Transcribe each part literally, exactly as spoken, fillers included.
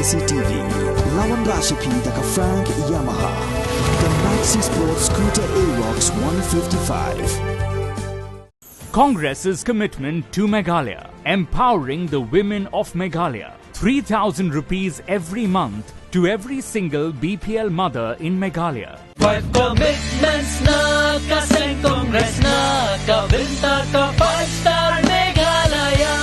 C T V. Lawan Rashipi da ka Frank Yamaha. The Maxi Sport Scooter Aerox one fifty-five. Congress's commitment to Meghalaya, empowering the women of Meghalaya. three thousand rupees every month to every single B P L mother in Meghalaya. Five commitments na ka seng Congress na ka bynta ka five star Meghalaya.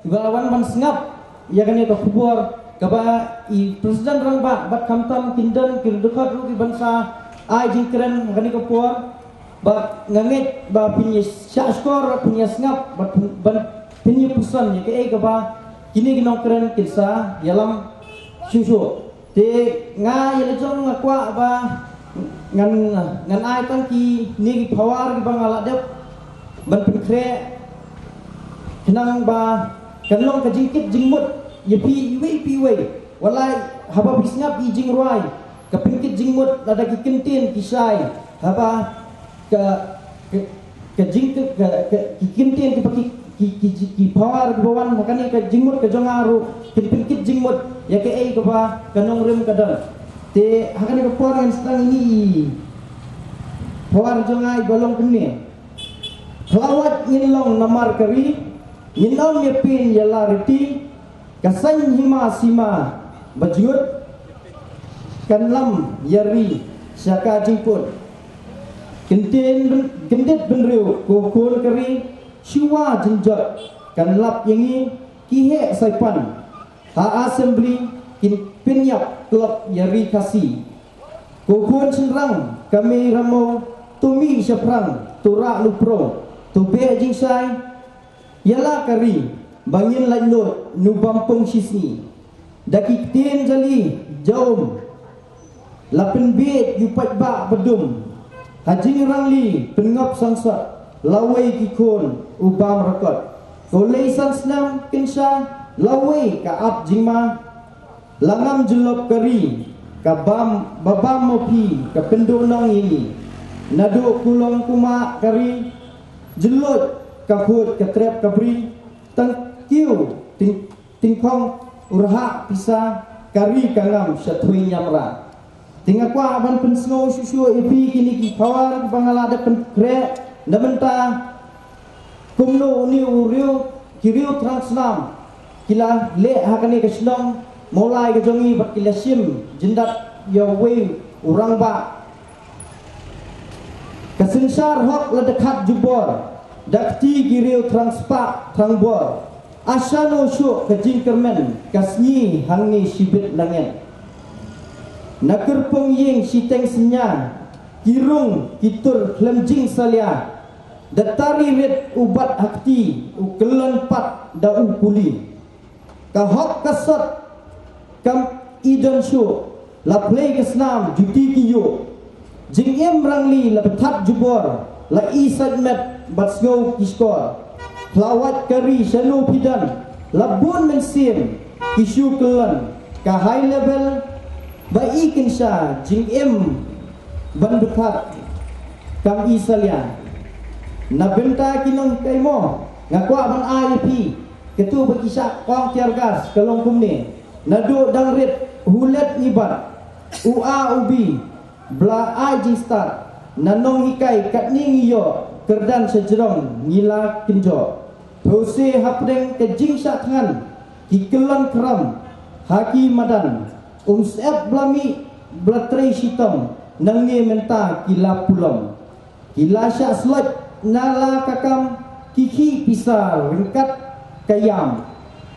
Ba la wan ban sngap ïa kane ka khubor kaba i President Rangbah bad khamtam ki don ki dkhot ruh ki ban sa ai jingkren ha kane ka por. Bad nga ngeit ba phin ïa shah shkor, phin ïa sngap bad phin, ban phin ïa puson ïa kaei kaba kine ki nongkren kin sa ïalam shuh shuh. Te nga ïa la jong nga kwah ba ngan, ngan ai tang kine ki power kiba nga la dep ban pynkhreh khnang ba kan long ka jingkit jingmut ïa phi iwei pa iwei. Wat la haba phi sngap i jingrwai, ka pynkit jingmut lada ki kyntien ki shai, haba ka, ka, ka jing, ka, ka, ka, ki kyntien kiba ki, ki, ki, ki, ki power kiba wan ha kane ka jingmut ka jong nga ruh kin pynkit jingmut ïa kaei kaba ka nongrim ka don. Te ha kane ka por ngan sdang ïa i power jong nga iba long kumne. Khlawait ngin long namar ka ri, ngin ym ïa pyn ïa la riti, ka saiñ hima sima ba jngut, kan lam ïa ri sha ka jingput. Kyntien byn-, kyndit bynriew ko khun ka ri, shuwa jingjot kan lap ïa ngi, ki heh saipan ha assembly kin pynïap klop ïa ri Khasi. Ko khun shynrang ka mei Ramew, to mih shaphrang, to rah lupro, to beh jingshai ïa la ka ri ba ngin laitluid, nu bam pung shisngi. Da ki ktien jali jaum la pynbiej ïa u paidbah ba dum. Ha jingrangli pynngop sangsot lawei ki khun u bam rakot. Ko lei san snem kynsha lawei ka ap jingma. La ngam jyllop ka ri ka bam, ba bam ma phi ka pynduh nong ïa ngi. Naduh kulong kumah ka ri jyllot ka khut ka trep ka bri. Tang kiew ting Tyngkhong u rhah pisa ka ri ka ngam sha thwei ñiamra. Te nga kwah ban pynsngew shuh shuh ïa phi kine ki power ba nga la dep pynkhreh na bynta kumno une u riew, ki riew thrang snam ki la leh ha kane ka shnong Mawlai ka jong ngi bad ki la shim jyndat ïa uwei u rangbah. Ka synshar hok la dkhat jubor da kti ki riew thrang spah thrang bor. Ashano shuh ka jingkyrmen ka sngi hangne shibit langit. Na kyrpung ïing shiteng synñia ki rung ki tur khlem jingsalia. Da tari rit u bat ha kti u kyllon pat da u puli. Ka hok ka sot kam i don shuh, la plie ka snam juti ki ïuh. Jingim rangli la pynthad jubor, la i sait met bad sngew ki shkor. Phlawait ka ri shano phi don, la bun mynsiem ki shu kyllon. Ka high level ba i kynsha, jingim ban pynthad kam i salia. Na bynta ki nonghikai mo, nga kwah ban ai ïa phi kato ba ki shah kong tear gas ka long kumne. Naduh dang rit, hulet ngi bat, u A u B, ba la ai jingstad. Na nonghikai katne ngi ïoh, kyrdan sha jrong ngi la kynjoh. Phew se hapdeng ka jingshah thngan, ki kyllon khram ha ki madan. Um sep ba la mih, ba la trei shitom, nangne mynta ki la pulom. Ki la shah sloit na la ka kam, ki khih pisa ryngkat ka ïam.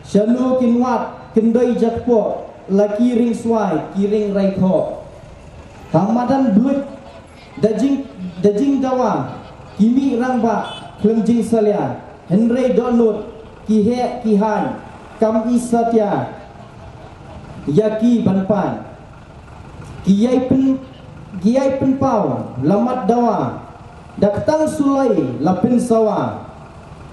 Shano kin wad kyndoi jatpoh, la ki ring swai, ki ring raithoh. Ha madan bluit da jing, da jingdawa, ki mih rangbah khlem jingsalia. Hynrei dohnud ki heh ki haiñ, kam i satia ïa ki ban paiñ. Ki ïai pyn, ki ïai pynpaw la mat dawa, da ktang suloi la pynsawa.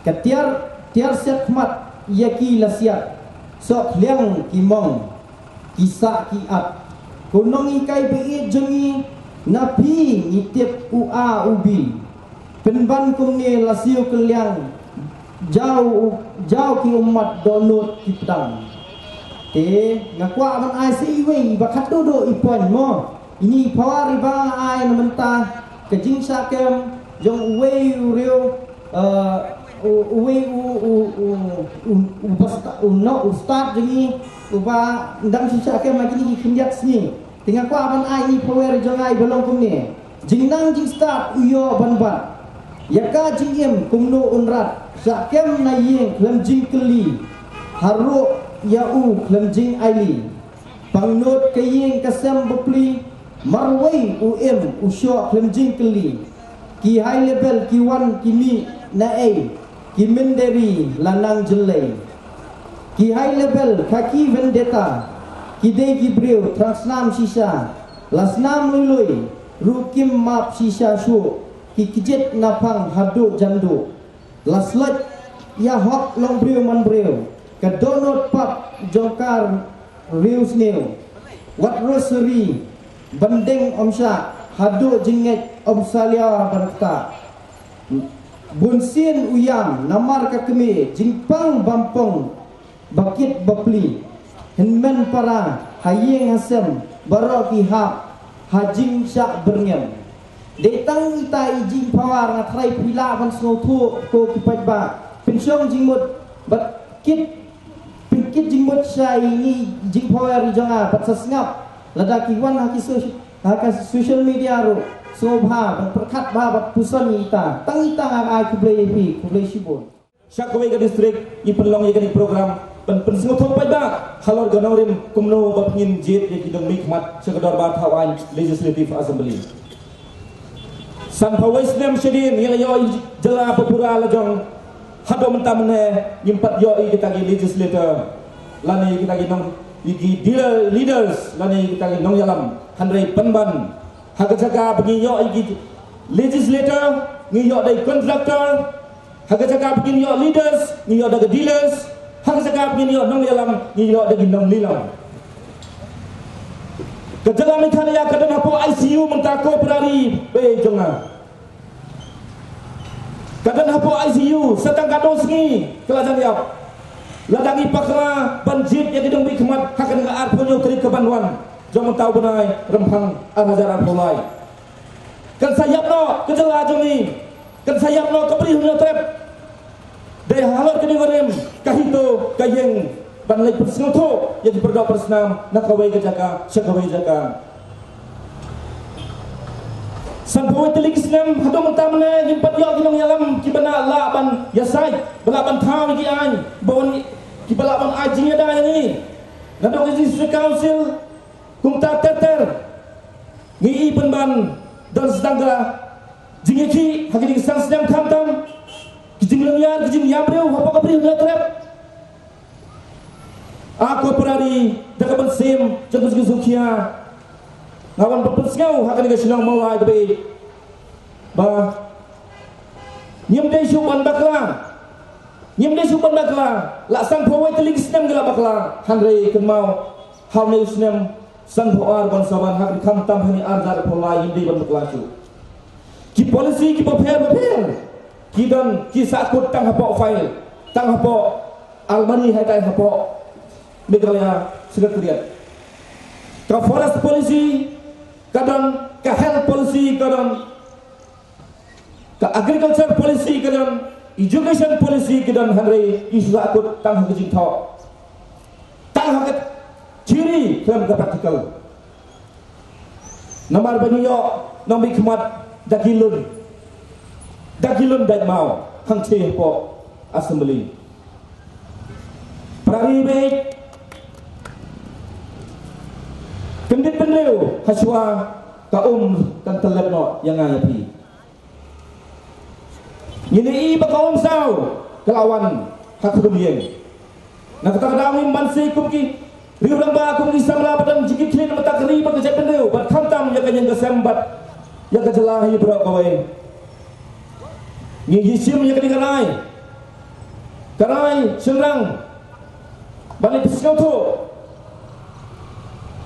Ka tiar, tiar siat khmat ïa ki la siat, soh khliang ki mong, ki sah ki at. Ko nonghikai ba ïeit jong ngi, na phi ngi tip u A u B. Pynban kumne la siew kylliang, jaw, jaw ki ummat dohnud ki pdang. Te nga kwah ban ai sa iwei ba khatduh duh i point mo. Ini i power iba nga ai na mynta ka jingshah kem jong uwei u riew, eh, u, uwei u, u, u, u, u basta, u no, u stad jong ngi, uba ndang shu shah kem ha kine ki khyndiat sngi. Te nga kwah ban ai i power jong nga iba long kumne. Jingnang jingstad u ïoh ban bat. Ïa ka jingim kumno un rat. Shah kem na ïing khlem jingkylli. Haruh ïa u khlem jingaili. Pangnud ka ïing ka sem bapli. Marwei u im u shoh khlem jingkylli. Ki high level ki wan ki mih na ei. Ki mynder ri la nang jyllei. Ki high level khaki vendetta. Ki dei ki briew thrang snam shisha. La snam lui lui ruh kim map shisha shuh. Ki kjit na phang haduh janduh. La sloit ïa hok long briew man briew. Ka dohnud pap jong ka riew sniew. Wat rosary ban deng ym shah, haduh jingngeit ym salia ban ktah. Bun sien u ïam namar ka kmie, jingpang bampong ba kit ba pli. Hynmen para ha ïing ha sem baroh ki hap ha jingshah byrngem. Dei tang ita i jingpower, nga tharai phi lah ban sngewthuh ko ki paidbah. Pynshong jingmut bad kit, pynkit jingmut sha ine i jingpower i jong nga bad sa sngap lada ki wan ha ki soc-, ha ka social media ruh sngewbha ban pyrkhat bha bad puson ïa ita. Tang ita nga ai khublei ïa phi, khublei shibun. Sha kawei ka district i pynlong ïa kane ka program ban pynsngewthuh paidbah halor ka nongrim kumno ba phin jied ïa ki nongmihkhmat sha ka dorbar thaw aiñ Legislative Assembly. Sanphew wei snem shadien ngi la ïoh i jylla ba pura la jong. Haduh mynta mynne ngim pat ïoh i kita ki legislator lane i kita ki nong, i ki dealer, leaders lane i kita ki nongïalam. Hynrei pynban ha ka jaka ba ngi ïoh i ki legislator ngi ïoh da i contractor. Ha ka jaka ba ngin ïoh leaders ngi ïoh da ka dealers. Ha ka jaka ba ngin ïoh nongïalam ngi ïoh da ki nonglilam. Ka jylla Meghalaya ka don hapoh I C U mynta ko para ri ba ïeit jong nga. Ka don hapoh I C U sa tang katno sngi ka la jan ïap. Lada ngi bakla ban jied ïa ki nongmihkhmat ha kane ka arphew hynñiew tarik ka ban wan jong mynta u bnai Rymphang ar hajar arphew lai. Kan sa ïap noh ka jylla jong ngi. Kan sa ïap noh ka Bri Hynñiewtrep. Dei halor kane ka rim ka HITO ka ïeng ban leit pynsngewthuh ïa ki pyrdoh pyrsnam na kawei ka jaka sha kawei jaka. Sanphew wei tylli ki snem haduh mynta mynne ngim pat ïoh ki nongïalam kiba lah ban ïasaid, ba lah ban thaw ïa ki aiñ, ba wan kiba lah ban ai jingïada ïa ngi. Naduh ka District Council kumta ter ter. Ngi i pynban don sdang ka jingïakhih ha kine ki san snem khamtam ki jinglynñiar ki jingïabriew hapoh ka Bri Hynñiewtrep. A ko para ri, da ka mynsiem jong ka jingkhuslai, nga wan ban pynsngew ha kane ka shnong Mawlai kaba ïeit ba ngim dei shuh ban bakla. Ngim dei shuh ban bakla. La sanphew wei tylli ki snem ngi la bakla. Hynrei kynmaw, ha une u snem sanphew ar ban sa wan, ha ka khamtam ha une u ar hajar arphew lai ngim dei ban bakla shuh. Ki policy kiba pher ba pher ki don, ki sahkut tang hapoh file, tang hapoh almari, haitai hapoh Meghalaya Secretariat. Ka forest policy ka don, ka health policy ka don, ka agriculture policy ka don, education policy ka don, hynrei ki sahkut tang ha ka jingthoh, tang ha ka theory khlem ka practical. Namar ba ngi ïoh nongmihkhmat da ki lun, da ki lun dait maw hangtei hapoh Assembly. Para ri bad kyndit bynriew, hashwa ka um kan tyllep noh ïa nga ïa phi. Ngi ïohi ba ka umsaw ka la wan ha khadum ïing. Na kata ka daw ngim banse kum ki riewrangbah, kum ki samla ba don jingkitkhlieh na ka bynta ka ri bad ka jaitbynriew, bad khamtam ïa ka ïing ka sem bad ïa ka jylla hi baroh kawei. Ngi ïa shim ïa kane ka rai, ka rai shynrang ban ïa pynsngewthuh.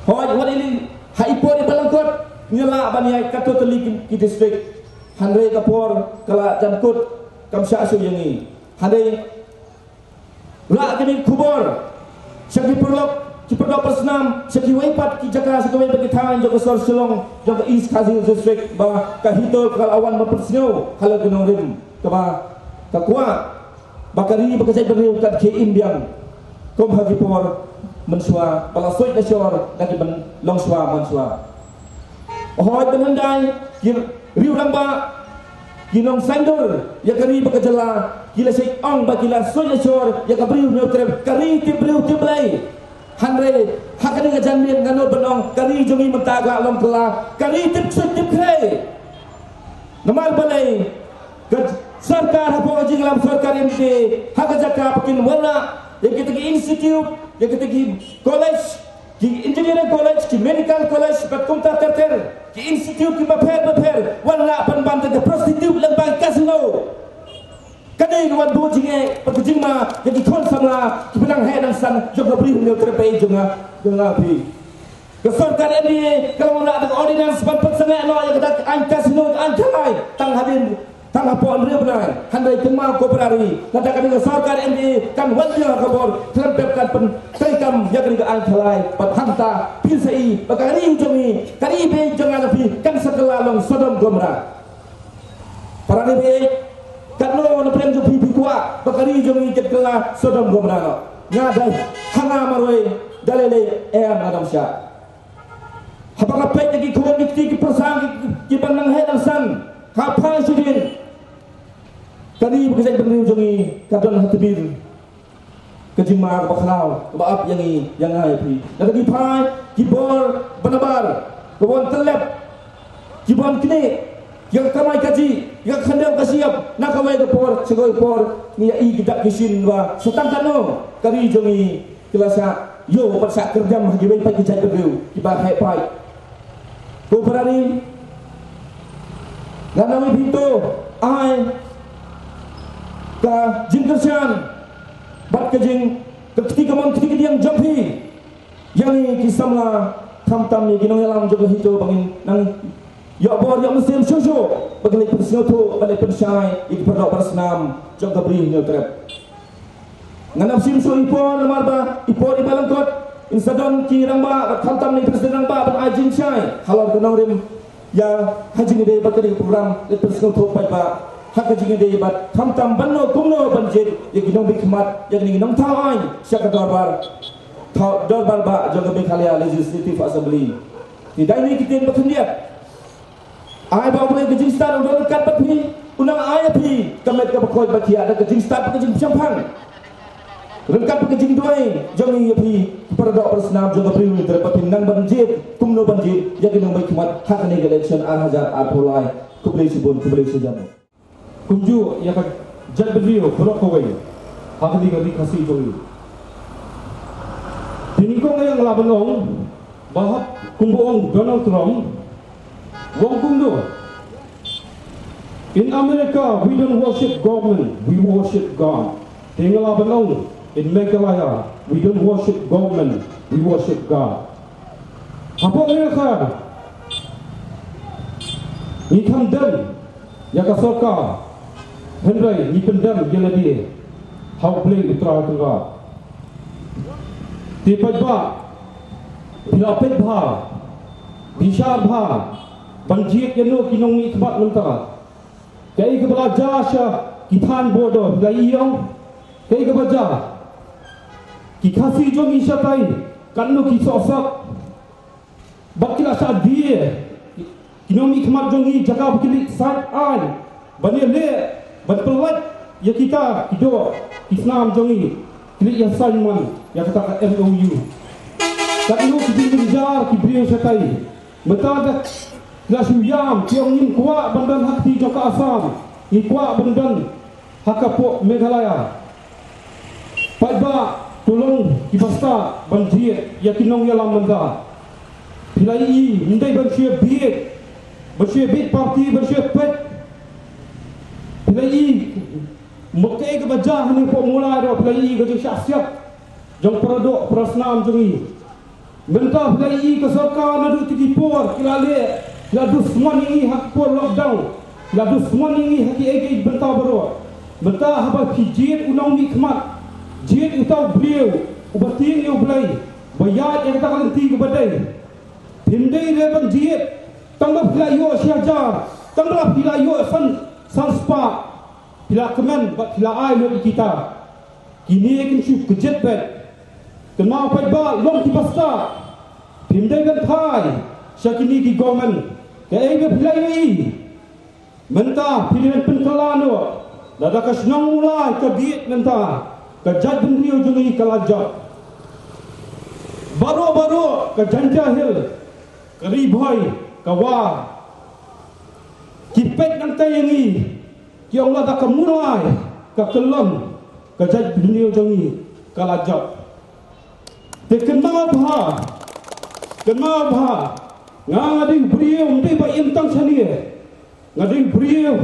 Hooid, wat ïa lade ha i por i ba lyngkot ngi lah ban ïaid katto katne ki, ki district. Hynrei ka por ka la jan kut, kam shah shuh ïa ngi. Hynrei rah kane ka khubor sha ki paralok, ki paralok parsnam, sha kiwei pat ki jaka, sha kiwei pat ki thaiñ jong ka sor Shillong, jong ka East Khasi Hills District, ba ka HITO ka la wan ban pynsngew halor ka nongrim kaba ka kwah ba ka ri bad ka jaitbynriew kan khie im biang kum ha ki por mynshuwa, ba la suid la shor da ki ban longshuwa manshuwa. Hooid, ban hyndai ki riewrangbah, ki nongsaiñdur ïa ka ri bad ka jylla, ki la shait ong ba ki la suid la shor ïa ka Bri u Hynñiewtrep, ka ri tip briew tip Blei. Hynrei ha kane ka janmiet ngan nud ban ong, ka ri jong ngi mynta ka la long kylla, ka ri tip suid tip khrei. Namar balei? Ka sorkar hapoh ka jingïalam sorkar MDA ha ka jaka ba kin wanrah ïa kita ki institute, ïa kita ki college, ki engineering college, ki medical college, bad kumta ter ter, ki institute kiba pher ba pher, wanrah pynban da ka prostitute lem bad casino. Ka dei ka wan buh jingeh bad ka jingma ïa ki khun samla kiba nang heh nang san jong ka Bri u Hynñiewtrep jong nga, jong nga phi. Ka sorkar MDA ka la wanrah da ka ordinance ban pynsangeh noh ïa kata ka aiñ casino, ka aiñ khalai, tang hadien, tang hapoh hynriew bnai. Hynrei kynmaw ko para ri, lada ka dei ka sorkar MDA kan wan biang ha ka bor, khlem pep kan pyntreikam ïa kane ka aiñ khalai. Bad hangta phin sa ïohi ba ka ri jong ngi, ka ri baieit jong nga jong phi, kan sa kylla long Sodom Gomorrah. Para ri baieit, katno na pdeng jong phi phi kwah ba ka ri jong ngi kan kylla Sodom Gomorrah noh? Nga dei, ha nga marwei da lei lei em, nga dang shah. Haba nga peit ïa ki khubor ki kti ki pyrsa ki, ki ban nang heh nang san ha phang shadien, ka ri bad ka jaitbynriew jong ngi ka don ha tbir ka jingma kaba khlaw kaba ap ïa ngi, ïa nga ïa phi. Lada ngi phai ki bor ba nabar, ka wan tyllep, ki wan knieh ïa ka kamai kajih, ïa ka khyndew ka shyiap, na kawei ka por sha kawei ka por ngi ïa i ki dak ki shin ba sa tang katno ka ri jong ngi ka la shah ïoh bad shah kyrjam ha kiwei pat ki jaitbynriew kiba heh paid. Ko para ri, ngan ong ïa phi to, ai ka jingkyrshan bad ka jing, ka kti kamon kti kadiang jong phi ïa ngi ki samla, khamtam ïa ki nongïalam jong ka HITO ba ngin nang ïoh bor ïoh mynsiem shuh shuh ba ngin leit pynsngewthuh, ba ngin leit pynshai ïa ki paralok parsnam jong ka Bri u Hynñiewtrep. Ngan ym shim shuh i por namar ba i por i ba lyngkot in sa don ki rangbah, bad khamtam ïa i president rangbah ban ai jingshai halor ka nongrim ïa ha jingïadei bad kane ka program, leit pynsngewthuh paidbah ha ka jingïadei bad khamtam ban ong kumno ban jied ïa ki nongmihkhmat, ïa ki nongthaw aiñ sha ka dorbar, thaw dorbar bah jong ka Meghalaya Legislative Assembly. Te dei ne ki ktien ba khyndiat. Ai ba U Blei ka jingstad un don ryngkat bad phi, un nang ai ïa phi ka met kaba koit ba khiah da ka jingstad bad ka jingshemphang ryngkat bad ka jingduwai jong ngi ïa phi, para doh para snam jong ka Bri u Hynñiewtrep, ba phin nang ban jied kumno ban jied ïa ki nongmihkhmat ha kane ka election ar hajar arphew lai. Khublei shibun, khublei shihajar. Kumjuh ïa ka jaitbynriew baroh kawei ha kane ka ri Khasi jong ngi. Pynïeng kong ïa nga la ban ong, ba hap kumba ong Donald Trump, wong kumno. In America, we don't worship government, we worship God. Te nga la ban ong, in Meghalaya, we don't worship government, we worship God. Hapoh America, ngi kham dem ïa ka sorkar, hynrei ngi pyndem ïa lade ha U Blei U Trai Kynrad. Te paidbah, phi la peit bha, bishar bha, ban jied ïa no ki nongmihkhmat mynta. Kaei kaba la jia sha ki thaiñ border, phi la ïohi, kaei kaba jia. Ki Khasi jong ngi shatai, katno ki sohsak. Bad ki la shah die, ki nongmihkhmat jong ngi, jaka ba ki leit sait aiñ ban ïaleh, ban pyllait ïa kita ki doh ki snam jong ngi, ki leit ïa sign man ïa kata ka M O U. Katno ki jingjynjar ki briew shatai. Mynta da ki la shu ïam, ki ong ngim kwah ban don ha kti jong ka Assam, ngi kwah ban don ha ka poh Meghalaya. Paidbah, to long kiba stad ban jied ïa ki nongïalam mynta. Phi la ïohi, ym dei ban shu bieit, ban shu bieit party, ban shu peit. Phi la ïohi, ma kaei kaba jia hangne poh Mawlai ruh, phi la ïohi ka jingshah siat jong para doh para snam jong ngi. Mynta phi la ïohi ka sorkar naduh kine ki por ki la leh, ki la duh sngewbha ïa ngi ha ka por lockdown, ki la duh sngewbha ïa ngi ha kiei kiei ki bynta baroh. Mynta haba phi jied u nongmihkhmat, jied uta u briew uba tieng ïa U Blei, ba ïaid ïa kata ka lynti kaba dei. Phim dei re ban jied tang ba phi la ïoh shi hajar, tang ba phi la ïoh san, san spah. Phi la kmen bad phi la ai lut ïa kita. Kine kin shu kjit beit. Kynmaw paidbah, long kiba stad. Phim dei ban thait sha kine ki government. Kaei ba phi la ïohi. Mynta phi dei ban pynkylla noh. Lada ka shnong Mawlai ka bieit mynta, ka jaitbynriew jong ngi ka la jop. Baroh baroh ka Jaintia Hills, ka Ri Bhoi, ka War. Ki peit nangta ïa ngi, ki ong lada ka Mawlai ka kyllon, ka jaitbynriew jong ngi ka la jop. Te kynmaw bha, kynmaw bha, nga, nga dei u briew, ym dei ba im tang shane. Nga dei u briew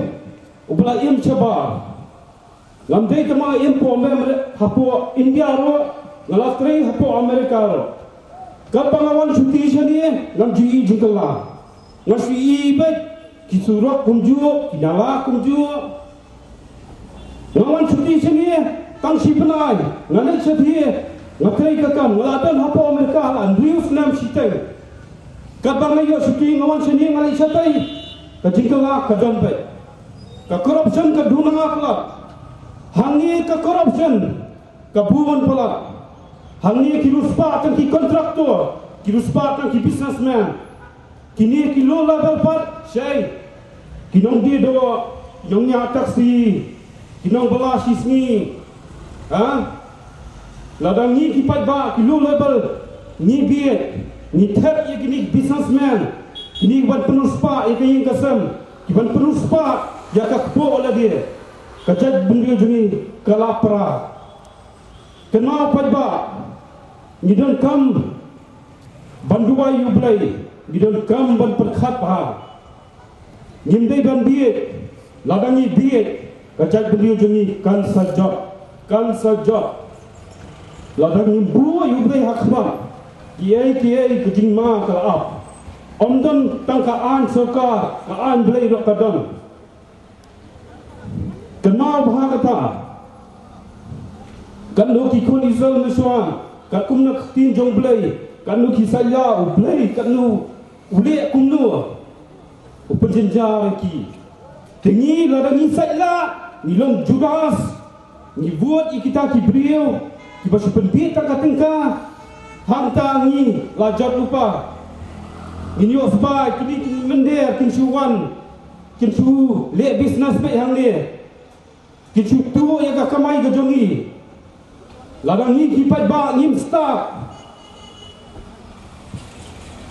uba la im shabar. Ngam dei tang ba nga im hapoh Amer-, hapoh India ruh, nga la trei hapoh America ruh. Katba nga wan shuti shane, ngam ju i jingkylla. Nga shu i beit ki surok kumjuh, ki nala kumjuh. Nga wan shuti shane tang shi bnai, nga leit shathie, nga trei ka kam, nga la don hapoh America la hynriew snem shiteng. Katba nga ïoh shuti nga wan shane nga leit shatai, ka jingkylla ka don beit. Ka corruption ka duna palat. Hangne ka corruption ka bun palat. Hangne ki riewspah tang ki contractor, ki riewspah tang ki businessman. Kine ki low level pat, shai. Ki nongdie doh, ki nongñiah taxi, ki nongbylla shisngi. Ha? Lada ngi ki paidbah, ki low level, ngi bieit, ngi thep ïa kine ki businessman, kine ki ban pynriewspah ïa ka ïing ka sem, ki ban pynriewspah ïa ka kpoh lade, ka jaitbynriew jong ngi ka la pra. Kynmaw paidbah, ngi donkam ban duwai ïa U Blei, ngi donkam ban pyrkhat bha. Ngim dei ban bieit, lada ngi bieit, ka jaitbynriew jong ngi kan sa jop, kan sa jop. Lada ngim buh ïa U Blei ha khmat, kiei kiei ka jingma ka la ap. Ym don tang ka aiñ sorkar, ka aiñ Blei ruh ka don. Kynmaw bha kata. Katno ki khun Israel mynshuwa, katkum na ka ktien jong U Blei, katno ki saitlah, U Blei katno u leh kumno, u pynjynjar ïa ki. Te ngi, lada ngi saitlah, ngi long Judas, ngi vote ïa kita ki briew kiba shu pynbieit tang ka tyngka. Hangta ngi la jot lypa. Ngin ïohsngew ba kine ki mynder kin shu wan, kin shu leh business beit hangne. Kin shu tuh ïa ka kamai ka jong ngi. Lada ngi ki paidbah ngim stad,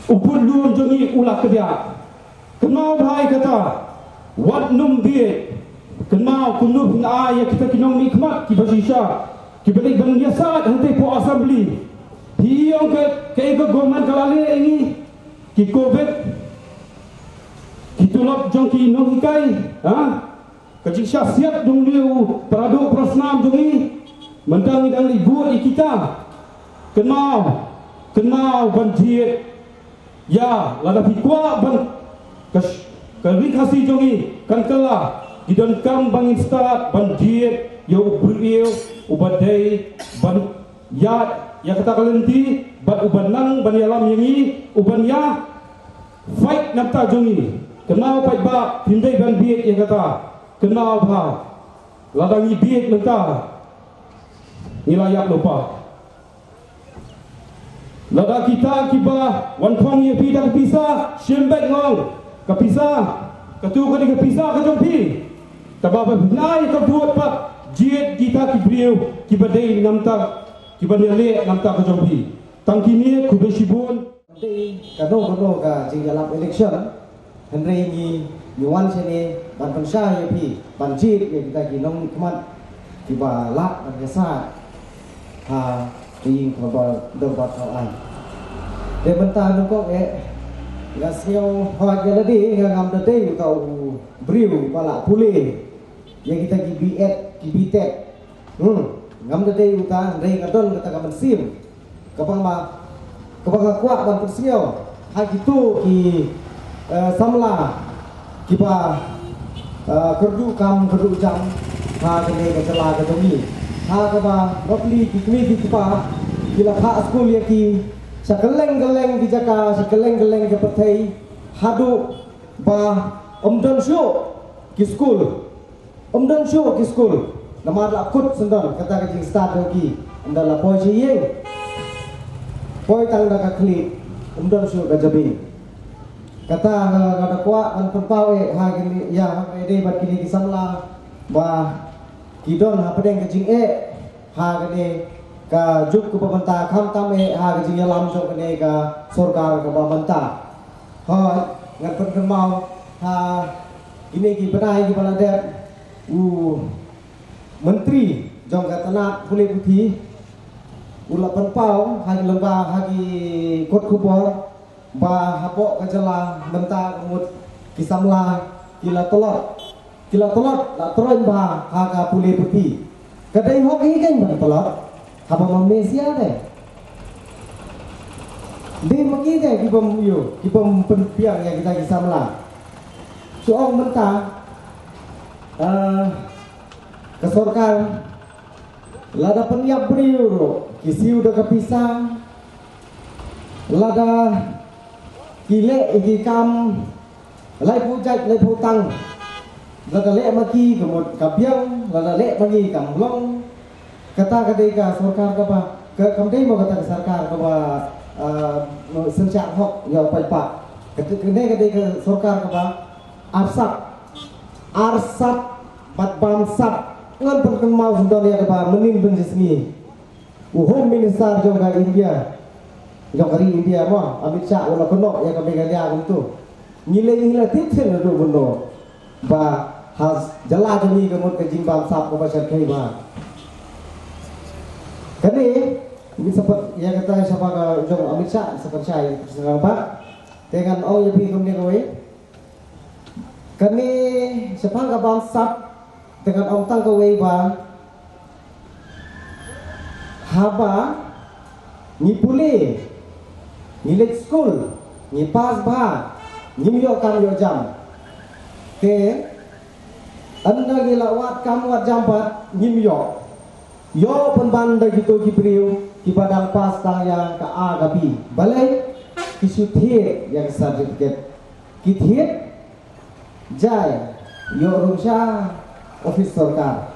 u pud lum jong ngi u la kdiah. Kynmaw bha ïa kata. Wat nym bieit. Kynmaw kumno phin ai ïa kita ki nongmihkhmat kiba shisha, kiba leit ban ïasaid hangtei hapoh Assembly. Phi ïoh Kumne ka la leh ïa ngi ki covid, ki tulop jong ki nonghikai, ha? Ka jingshah siat jong u para doh para snam jong ngi. Mynta ngi dang leit bud ïa kita. Kynmaw, kynmaw ban jied. Ïa, lada phi kwah ban ka, ka ri Khasi jong ngi kan kylla, ki donkam ban ngin stad ban jied ïa u briew uba dei ban ïaid ïa kata ka lynti, bad uban nang ban ïalam ïa ngi, uban ïa fight na bynta jong ngi. Kynmaw paidbah, phim dei ban bieit ïa kata. Kynmaw bha, lada ngi bieit mynta, ngi la ïap lypa. Lada kita kiba wan phong ïa phi da ka pisa, shim beit, nga ong, ka pisa katu ka dei ka pisa ka jong phi. Tangba ba phi ai ka vote pat, jied kita ki briew kiba dei na bynta, kiba ïaleh na bynta ka jong phi. Tang kine, khublei shibun. Dei kano kano ka jingïalap election, hynrei ngi, ngi wan shane ban pynshai ïa phi ban jied ïa kita ki nongmihkhmat kiba lah ban ïasaid ha ka ïing dorbar, dorbar thaw aiñ. Te mynta nyngkong eh, nga sngew hooid ïa lade, nga ngam da dei uta u briew ba la pule ïa kita ki B.Ed, ki B.Tech. Hmm, ngam da dei uta, hynrei nga don kata ka mynsiem kaba nga, kaba nga kwah ban pynsngew ha kito ki, eh, samla kiba, eh, kyrduh kam kyrduh jam ha kane ka jylla ka jong ngi, ha kaba mostly ki kmie ki kpa ki la phah skul ïa ki sha kylleng kylleng ki jaka, sha kylleng kylleng ki pyrthei, haduh ba ym don shuh ki skul. Ym don shuh ki skul, namar la kut syndon kata ka jingstad jong ki. Ynda la poi sha ïing, poi tang da ka khlieh, ym don shuh ka jabieng. Kata nga, nga da kwah ban pynpaw eh ha kine, ïa, ha kine bad kine ki samla ba ki don hapdeng ka jingeh ha kane ka juk kaba mynta, khamtam eh ha ka jingïalam jong kane ka sorkar kaba mynta. Hooid, ngan pynkynmaw ha kine ki bnai kiba la dep, u Myntri jong ka tnat pule puthi u la pynpaw ha ki lyngba, ha ki kot khubor, ba hapoh ka jylla mynta ka mut ki samla ki la tlot, ki la tlot, la troiñ bha ha ka pule puthi. Ka dei hok hi kein ban tlot, haba ma me sia te. Dei ma ki te ki bym ïoh, ki bym pynbiang ïa kita ki samla. Shu ong mynta, eh, ka sorkar lada pynïap briew ruh ki siew da ka pisa, lada ki leh ïa ki kam laiphew jait laiphew tang, lada leh ma ki ka mut ka biang, lada leh ma ngi kam long. Kata ka dei ka sorkar kaba, ka, kam dei mo kata ka sorkar kaba, ah, synshar hok ïa u paidbah. Kata, kane ka dei ka sorkar kaba arsap, arsap bad bamsap. Ngan pynkynmaw sngewdon ïa kaba mynnin pynsngi u Home Minister jong ka India, jong ka ri India mo, Amit Shah, u la kynnoh ïa ka Meghalaya kumto. Ngi lei ngi la tip shen naduh mynno ba ha jylla jong ngi ka mut ka jingbamsap kaba shyrkhei bha. Kane ngi sa pat ïa kata shaphang ka jong Amit Shah, sa pynshai, sa pynshai ba. Te ngan ong ïa phi kumne kawei. Kane shaphang ka bamsap, te ngan ong tang kawei ba haba ngi pule, ngi leit skul, ngi pass bha, ngim ïoh kam ïoh jam. Te ynda ngi la wad kam wad jam pat ngim ïoh. Ïoh pynban da kito ki briew kiba dang pass tang ïa ka A ka B. Balei? Ki shu thied ïa ka certificate. Ki thied, jai, ïoh rung sha office sorkar.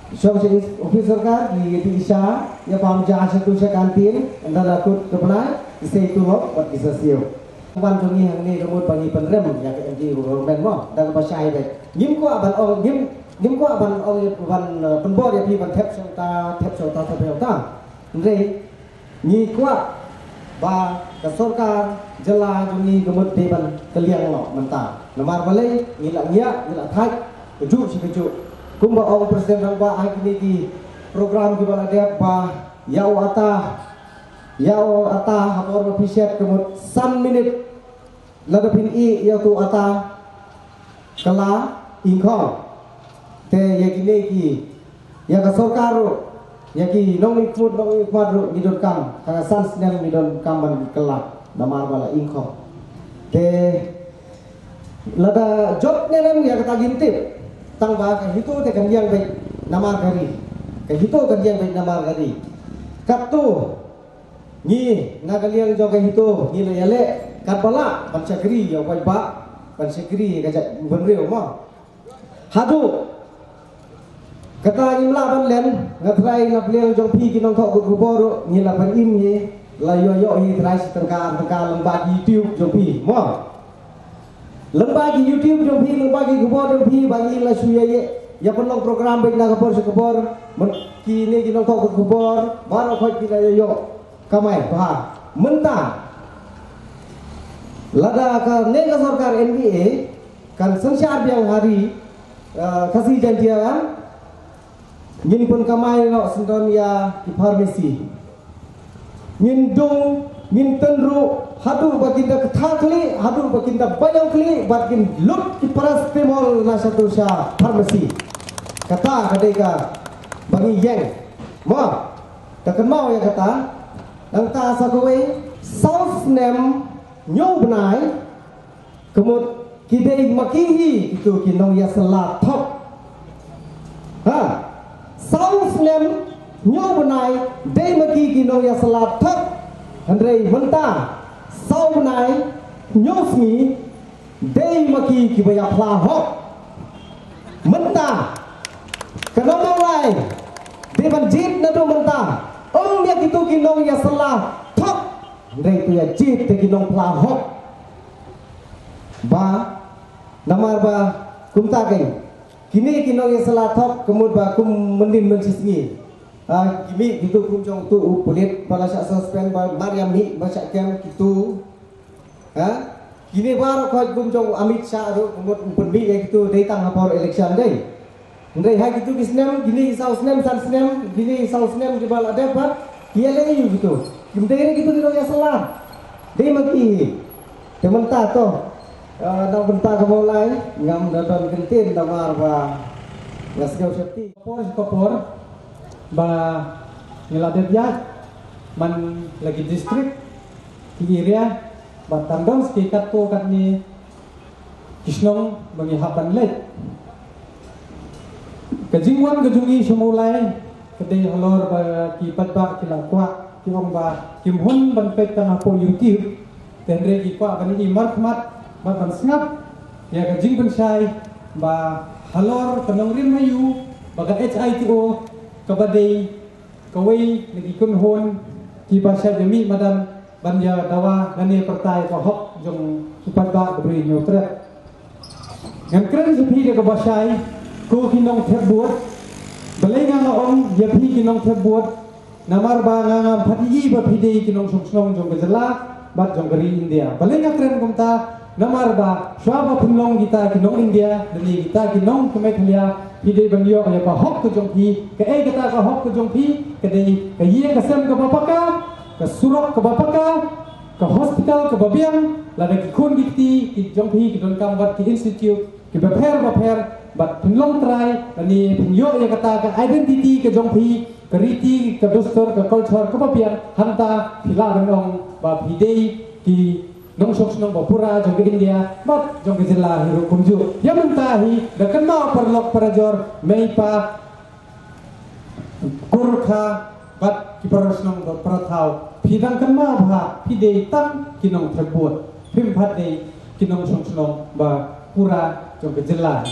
Shong sha office sorkar, ki ïa ti sha, ïa bam ja sha tu sha kantin, ynda la kut ka bnai, ki sei tulop bad ki sa siew. Ban jong ngi hangne ka mut ba ngi pynrem ïa ka M D A government mo, da kaba shai beit. Ngim kwah ban ong, ngim, ngim kwah ban ong, ban, eh, pynbor ïa phi ban thep sha uta, thep sha uta, thep sha uta. Hynrei ngi kwah ba ka sorkar jylla jong ngi ka mut dei ban kylliang noh mynta. Namar balei? Ngi la ngiah, ngi la thait kajuh shi kajuh. Kumba ong President Rangbah ha kine ki program kiba la dep ba ïa u ata Ïa u ata ha por ba phi shet ka mut san minit lada phin ïeh ïa utu u ata kylla ingkhong. Te ïa kine ki, ïa ka sorkar ruh, ïa ki nongmihkhmat, nongmihkhmat ruh ngi donkam, tang san snem ngi donkam ban kylla namar ba la ingkhong. Te lada jop ne em ïa kata ngim tip. Tang ba ka HITO te kan ïeng beit namar ka ri. Ka HITO kan ïeng beit namar ka ri. Katto ngi na ka liang jong ka HITO ngi la ïaleh katba lah ban shakri ïa u paidbah, ban shakri ïa ka jaitbynriew mo. Haduh kata ngim lah ban len, nga trai na pdeng jong phi ki nongthoh khubor ruh ngi la pynim hi, la ïoh ïoh hi trai shi tyngka ar tyngka lyngba ki YouTube jong phi mo. Lyngba ki YouTube jong phi, lyngba ki khubor jong phi ba ngi la shu ïa ïa ïa pynlong program beit na ka por sha ka por, man kine ki nongthoh khubor baroh khoit ki la ïoh ïoh kamai bha. Mynta lada kane ka sorkar NDA kan synshar biang ha ri, eh, Khasi Jaintia, ngin pynkamai noh syndon ïa ki pharmacy. Ngin dung, ngin tynruh haduh ba kin da ktha khlieh, haduh ba kin da bajang khlieh, bad kin lut ki paracetamol na shatu sha pharmacy. Kata ka dei kaba ngi ïeng. Mo, da kynmaw ïa kata. Nangta sa kawei, saw snem hynñiew bnai, ka mut ki dei ma ki hi kitu ki nongïasylla thok. Ha, saw snem hynñiew bnai dei ma ki ki nongïasylla thok. Hynrei mynta saw bnai hynñiew sngi dei ma ki kiba ïa phla hok. Mynta ka nongmawlai dei ban jied naduh mynta. Ym ïa kitu ki nongïasylla thok, hynrei to ïa jied te ki nongphla hok. Ba namar ba kumta keiñ kine ki nongïasylla thok ka mut ba kum mynnin mynshisngi, ha, ki mih kitu kum jong utu u pulit ba la shah suspend, ba mar ïa mih ba shah kem kitu. Ha? Kine baroh khoit kum jong u Amit Shah ruh ka mut u pynmih ïa kitu dei tang ha por election dei. Hynrei ha kitu ki snem, kine ki saw snem, san snem, kine ki saw snem kiba la dep pat, ki ïaleh aïu kitu? Kim dei re kitu ki nongïasylla. Dei ma ki hi. Te mynta to, eh, na bynta ka Mawlai ngam da don kyntien namar ba nga sngew safety. Ka por, ka por ba ngi la dep ïaid man la ki district, ki area, ba tang don sa ki katto katne ki shnong ba ngi hap ban leit. Ka jingwan ka jong ngi sha Mawlai ka dei halor ba ki paidbah ki la kwah, ki ong ba kim hun ban peit tang hapoh YouTube, te hynrei ki kwah ban ïohi markhmat bad ban sngap ïa ka jingpynshai ba halor ka nongrim aïu ba ka HITO kaba dei kawei na ki kynhun kiba shait ïa mih madan ban ïa dawa lane pyrta ïa ka hok jong u paidbah ka Bri Hynñiewtrep. Ngan kren sha phi da kaba shai, ko ki nongthep vote. Balei nga la ong ïa phi ki nongthep vote? Namar ba nga ngam pat ïohi ba phi dei ki nongshong shnong jong ka jylla bad jong ka ri India. Balei nga kren kumta? Namar ba shuwa ba phin long kita ki nong India lane kita ki nong ka Meghalaya, phi dei ban ïoh ïa ka hok ka jong phi. Kaei kata ka hok ka jong phi? Ka dei ka ïing ka sem kaba paka, ka surok kaba paka, ka hospital kaba biang, lada ki khun ki kti ki jong phi ki donkam bad ki institute kiba pher ba pher, bad phin long trai lane phin ïoh ïa kata ka identity ka jong phi, ka riti, ka dustur, ka culture kaba biang. Hangta phi lah ban ong ba phi dei ki nongshong shnong ba pura jong ka India bad jong ka jylla hi ruh kumjuh. Ïa mynta hi da kynmaw paralok parajor, mei pa, kur kha bad ki parashnong bad parathaw, phi dang kynmaw ba phi dei tang ki nongthep vote, phim pat dei ki nongshong shnong ba pura jong ka jylla.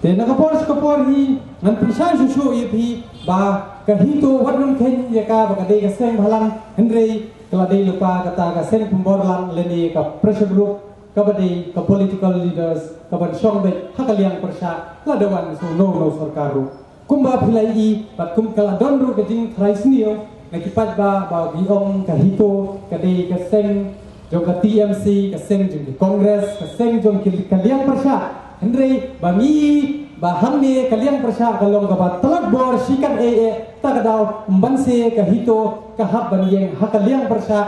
Te na ka por sha ka por hi ngan pynshai shuh shuh ïa phi ba ka HITO wat nang kheiñ ïa ka ba ka dei ka seng bhalang, hynrei ka la dei lypa kata ka seng pynborlang lane ka pressure group kaba dei ka political leaders kaban shong beit ha ka liang pyrshah lada wan sha uno uno u sorkar ruh. Kumba phi la ïohi bad kum ka la don ruh ka jingtharai sniew na ki paidbah ba ki ong ka HITO ka dei ka seng jong ka TMC, ka seng jong ki Congress, ka seng jong ki ka liang pyrshah. Hynrei ba ngi ïohi ba hangne ka liang pyrshah ka long kaba tlot bor shikatdei eh. Ta ka daw, ym ban se ka HITO ka hap ban ïeng ha ka liang pyrshah,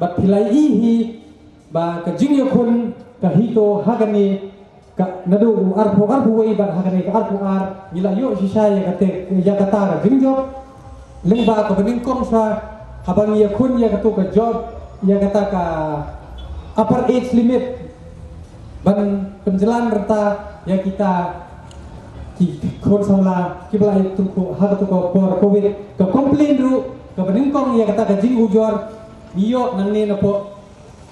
bad phi la ïohi hi ba ka jingïakhun ka HITO ha kane ka naduh u arphew arphew wei bad ha kane ka arphew ar, ngi la ïoh shisha ïa kata, ïa kata ka jingjop. Lyngba kaba nyngkong sa, haba ngi ïakhun ïa kato ka jop, ïa kata ka upper age limit, ban pynjlan rta ïa kita ki khun samla kiba la ïatyngkhuh ha kato ka por Covid. Ka complain ruh kaba nyngkong ïa kata ka jingujor ngi ïoh nangne napoh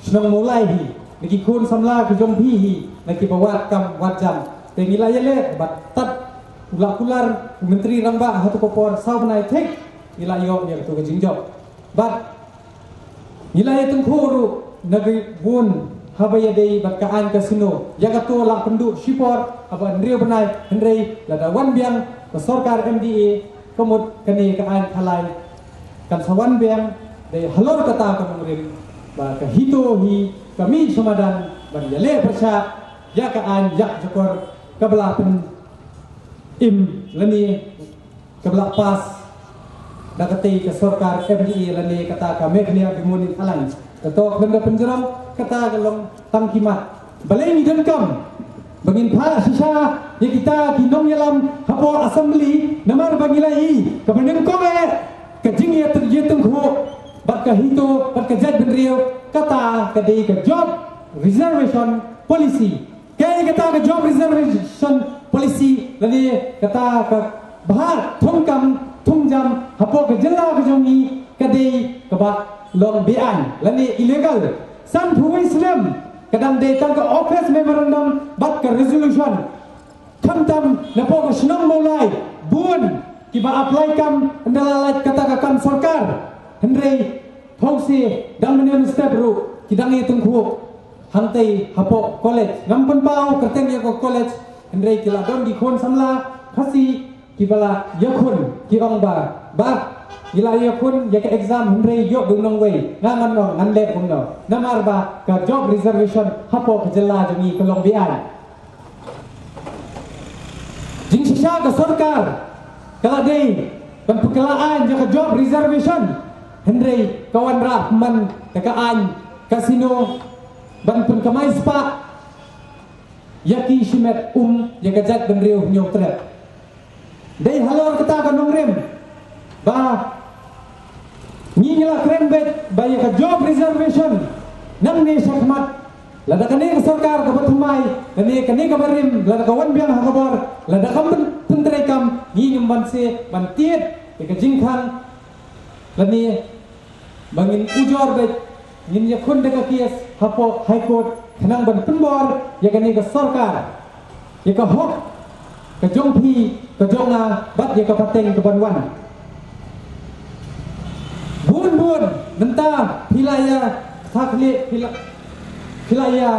shnong Mawlai hi, na ki khun samla ki jong phi hi, na kiba wad kam wad jam. Te ngi la ïaleh bad tad u la kular u Myntri Rangbah ha kato ka por, saw bnai thik ngi la ïoh ïa kato ka jingjop. Bad ngi la ïatyngkhuh ruh na ki bun haba ïadei bad ka aiñ casino. Ïa kato la pynduh shipor haba hynriew bnai, hynrei lada wan biang ka sorkar MDA, ka mut kane ka aiñ khalai kan sa wan biang. Dei halor kata ka nongrim ba ka HITO hi ka mih sha madan ban ïaleh pyrshah ïa ka aiñ ïa ka jakor kaba la pyn im lane kaba la pass da katei ka sorkar MDA lane kata ka Meghalaya Development Alliance. Kato khlem da pynjrong, kata ka long tang ki mat. Balei ngi donkam ba ngin phah shisha ïa kita ki nongïalam hapoh Assembly? Namar ba ngi la ïohi kaba nyngkong eh ka jingïatyngkhuh bad ka HITO bad ka jaitbynriew, kata ka dei ka job reservation policy. Kaei kata ka job reservation policy lane kata ka bhah thungkam thungjam hapoh ka jylla ka jong ngi ka dei kaba long beaiñ lane illegal. Sanphew wei snem ka dang dei tang ka office memorandum bad ka resolution. Khamtam napoh ka shnong Mawlai bun kiba apply kam ynda la lait kata ka kam sorkar. Hynrei phewse dang mynne mynstep ruh ki dang ïatyngkhuh hangtei hapoh college. Ngam pynpaw kyrteng ïa ka college, hynrei ki la don ki khun samla Khasi kiba la ïakhun, ki ong ba, ba ngi la ïakhun ïa ka exam hynrei ïoh da u nongwei. Nga ngan ong, ngan leh kumno? Namar ba ka job reservation hapoh ka jylla jong ngi ka long beaiñ. Jingshisha ka sorkar ka la dei ban pynkylla aiñ ïa ka job reservation, hynrei ka wanrah man da ka aiñ casino ban pynkamai spah ïa ki shimet um ïa ka jaitbynriew Hynñiewtrep. Dei halor kata ka nongrim ba ngi, ngi la kren beit ba ïa ka job reservation nangne shakhmat, lada kane ka sorkar kaba thymmai, kane, kane kaba rim, lada ka wan biang ha ka bor, lada kam pyn-, pyntreikam, ngi ngim banse ban tied ïa ka jingkhang lane ba ngin ujor beit, ngin ïakhun da ka case hapoh High Court khnang ban pynbor ïa kane ka sorkar ïa ka hok ka jong phi, ka jong nga bad ïa ka pateng kaban wan. Bun bun mynta phi la ïa kha khlieh, phi la, phi la ïa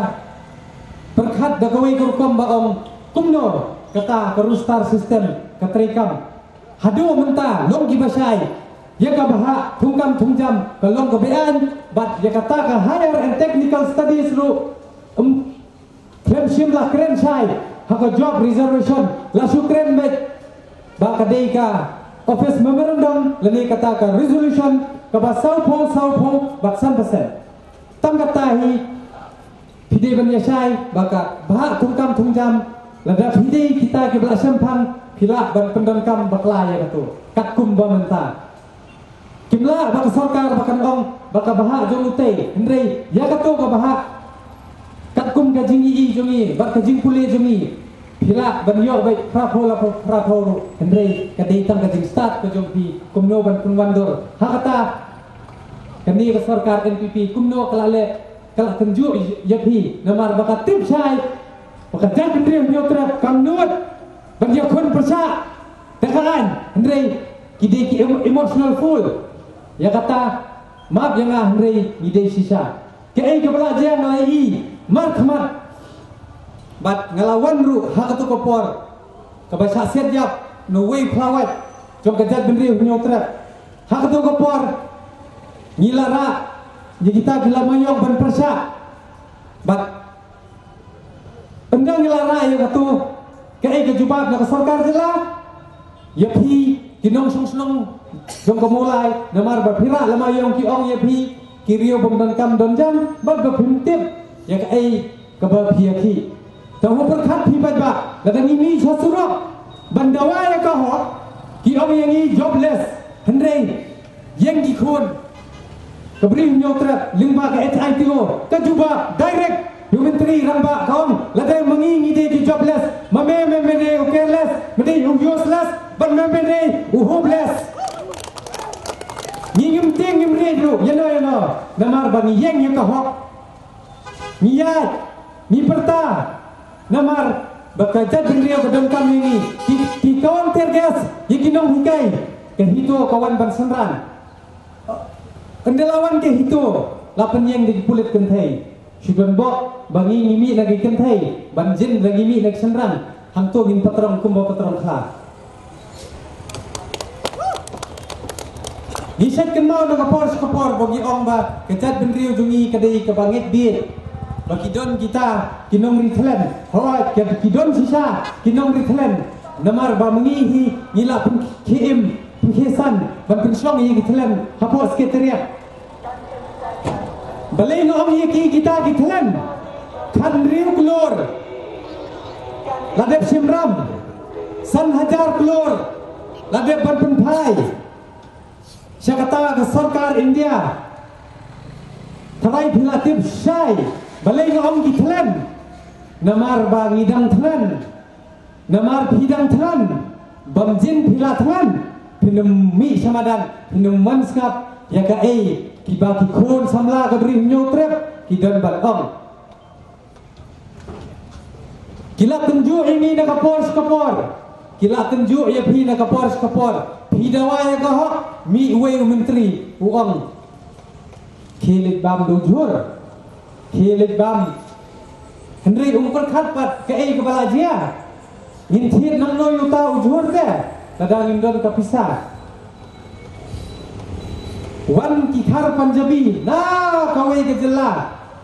pyrkhat da kawei ka rukom ba ong kumno kata ka roster system ka treikam. Haduh mynta long kiba shai ïa ka bhah thungkam thungjam ka long ka beaiñ, bad ïa kata ka Higher and Technical Studies ruh, um, khlem shym la kren shai ha ka job reservation, la shu kren beit ba ka dei ka office memorandum lane kata ka resolution kaba sawphew, sawphew bad san percent. Tang kata hi phi dei ban ïa shai ba ka bhah thungkam thungjam, lada phi dei kita kiba la shemphang, phi lah ban pyndonkam bakla ïa kato katkum ba mynta. Kim lah ba ka sorkar ba kan ong ba ka bhah jong utei, hynrei ïa kato ka bhah katkum ka jingïohi jong ngi bad ka jingpule jong ngi, phi lah ban ïoh beit phraphew la phraphew ruh, hynrei ka dei tang ka jingstad ka jong phi kumno ban pynwandur. Ha kata kane ka sorkar NPP kumno ka la leh, ka la kynjuh ïa phi, namar ba ka tip shai ba ka jaitbynriew Hynñiewtrep kam nud ban ïakhun pyrshah da ka aiñ, hynrei ki dei ki em-, emotional fool. Ïa kata, map ïa nga hynrei ngi dei shisha. Kaei kaba la jia nga la ïohi markhmat bad nga la wan ruh ha kato ka por kaba shah siat ïap na uwei u khlawait jong ka jaitbynriew Hynñiewtrep. Ha kato ka por ngi la rah ïa kita ki lama ïong ban pyrshah. Bad ynda ngi la rah ïa kato, kaei ka jubab na ka sorkar jylla? Ïa phi ki nongshong shnong jong ka Mawlai, namar ba phi rah lama ïong ki ong ïa phi ki riew bym don kam don jam, bad ba phim tip ïa kaei kaba phi ïa ki. Tang u pyrkhat phi paidbah, lada ngi mih sha surok ban dawa ïa ka hok, ki ong ïa ngi jobless. Hynrei ïeng ki khun ka Bri Hynñiewtrep lyngba ka H I T O ka jubab direct ïa u Myntri Rangbah, ka ong lada ma ngi ngi dei ki jobless, ma me me me dei u careless, me dei u useless, bad me me dei u hopeless. Ngi ngim tieng ngim riej ruh ïano ïano, namar ba ngi ïeng ïa ka hok. Ngi ïaid, ngi pyrta, namar ba ka jaitbynriew ka donkam ïa ngi. Ki, ki ka wan tear gas ïa ki nonghikai, ka HITO ka wan ban synran. Ynda la wan ka HITO, la pynïeng da ki pulit kynthei. Shu donbok ba ngi ngi mih na ki kynthei, ban jin ba ngi mih na ki shynrang. Hangto ngin patrong kumba patrong kha. Ngi shet kynmaw na ka por sha ka por ba ngi ong ba ka jaitbynriew jong ngi ka dei kaba ngeit bieit, ba ki don kita ki nongri thlen. Hooid, ki, ki don shisha ki nongri thlen. Namar ba ma ngi hi ngi la pynkhie im, pynkhie san ban pynshong ïa ki thlen hapoh Secretariat. Balei nga ong ïa ki kita ki thlen? Khathynriew klur la dep shim ram, san hajar klur la dep ban pynphai sha kata ka sorkar India. Tharai phi la tip shai balei nga ong ki thlen? Namar ba ngi dang thlen. Namar phi dang thlen, bym jin phi la thlen, phin ym mih sha madan, phin ym wan sngap ïa kaei kiba ki khun samla ka Bri Hynñiewtrep ki don ban ong. Ki la tynjuh ïa ngi na ka por sha ka por, ki la tynjuh ïa phi na ka por sha ka por. Phi dawa ïa ka hok, mih uwei u myntri u ong, khie leit bam da u jhur. Khie leit bam. Hynrei um pyrkhat pat kaei kaba la jia. Ngin thied nangno ïa uta u jhur te lada ngim don ka pisa? Wan ki khar Punjabi na kawei ka jylla,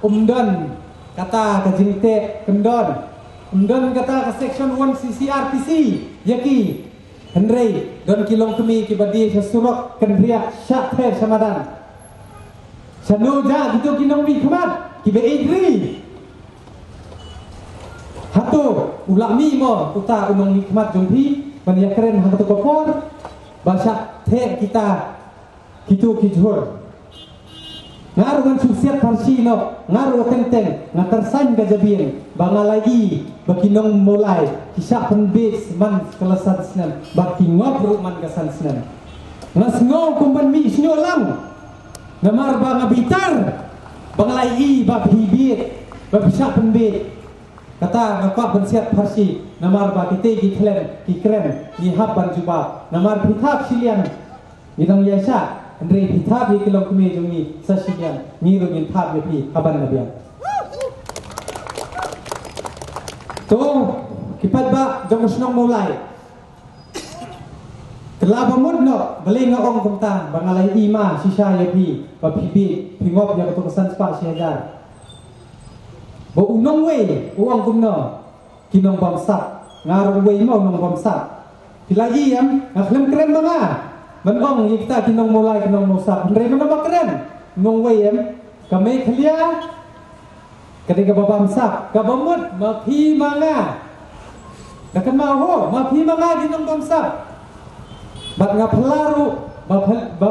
um don kata ka jingteh kyndon, um don kata ka section one C C R P C ïa ki. Hynrei don ki longkmie kiba die sha surok, kynriah, shah ther sha madan. Shano jah kito ki nongmihkhmat kiba ïeit ri? Hato u la mih mo uta u nongmihkhmat jong phi ban ïakren ha kato ka por ba shah teh kita kito ki jhur? Nga ruh ngan shu siat pharshi noh, nga ruh teng teng nga tyrsan ka jabieng ba nga la ïohi ba ki nong Mawlai ki shah pynbieit man ka la san snem, ba ki ngop ruh man ka san snem. Nga sngew kum ban mih shñiuh lang, namar ba nga bitar ba nga la ïohi ba phi bieit, ba phi shah pynbieit. Kata nga kwah ban siat pharshi, namar ba kitei ki thlen ki kren, ngi hap ban jubab. Namar phi thap shiliang, ngi dang ïaishah, hynrei phi thap ïa ki longkmie jong ngi sa shiliang, ngi ruh ngin thap ïa phi ha ban na biang. To, ki paidbah jong ka shnong Mawlai, ka la ba mut noh balei nga ong kumta, ba nga la ïohi ma shisha ïa phi ba phi bieit, phi ngop ïa kato ka san spah shi hajar. Ba u nongwei u ong kumno? Ki nongbamsap. Nga ruh uwei ma u nongbamsap. Phi la ïohi em, nga khlem kren ma nga ban ong ïa kita ki nong Mawlai ki nongbamsap. Hynrei mano ba kren? U nongwei em, ka Meghalaya ka dei kaba bamsap, kaba mut ma phi ma nga. Da kynmaw ho, ma phi ma nga ki nongbamsap. Bad nga phylla ruh ba phi, ba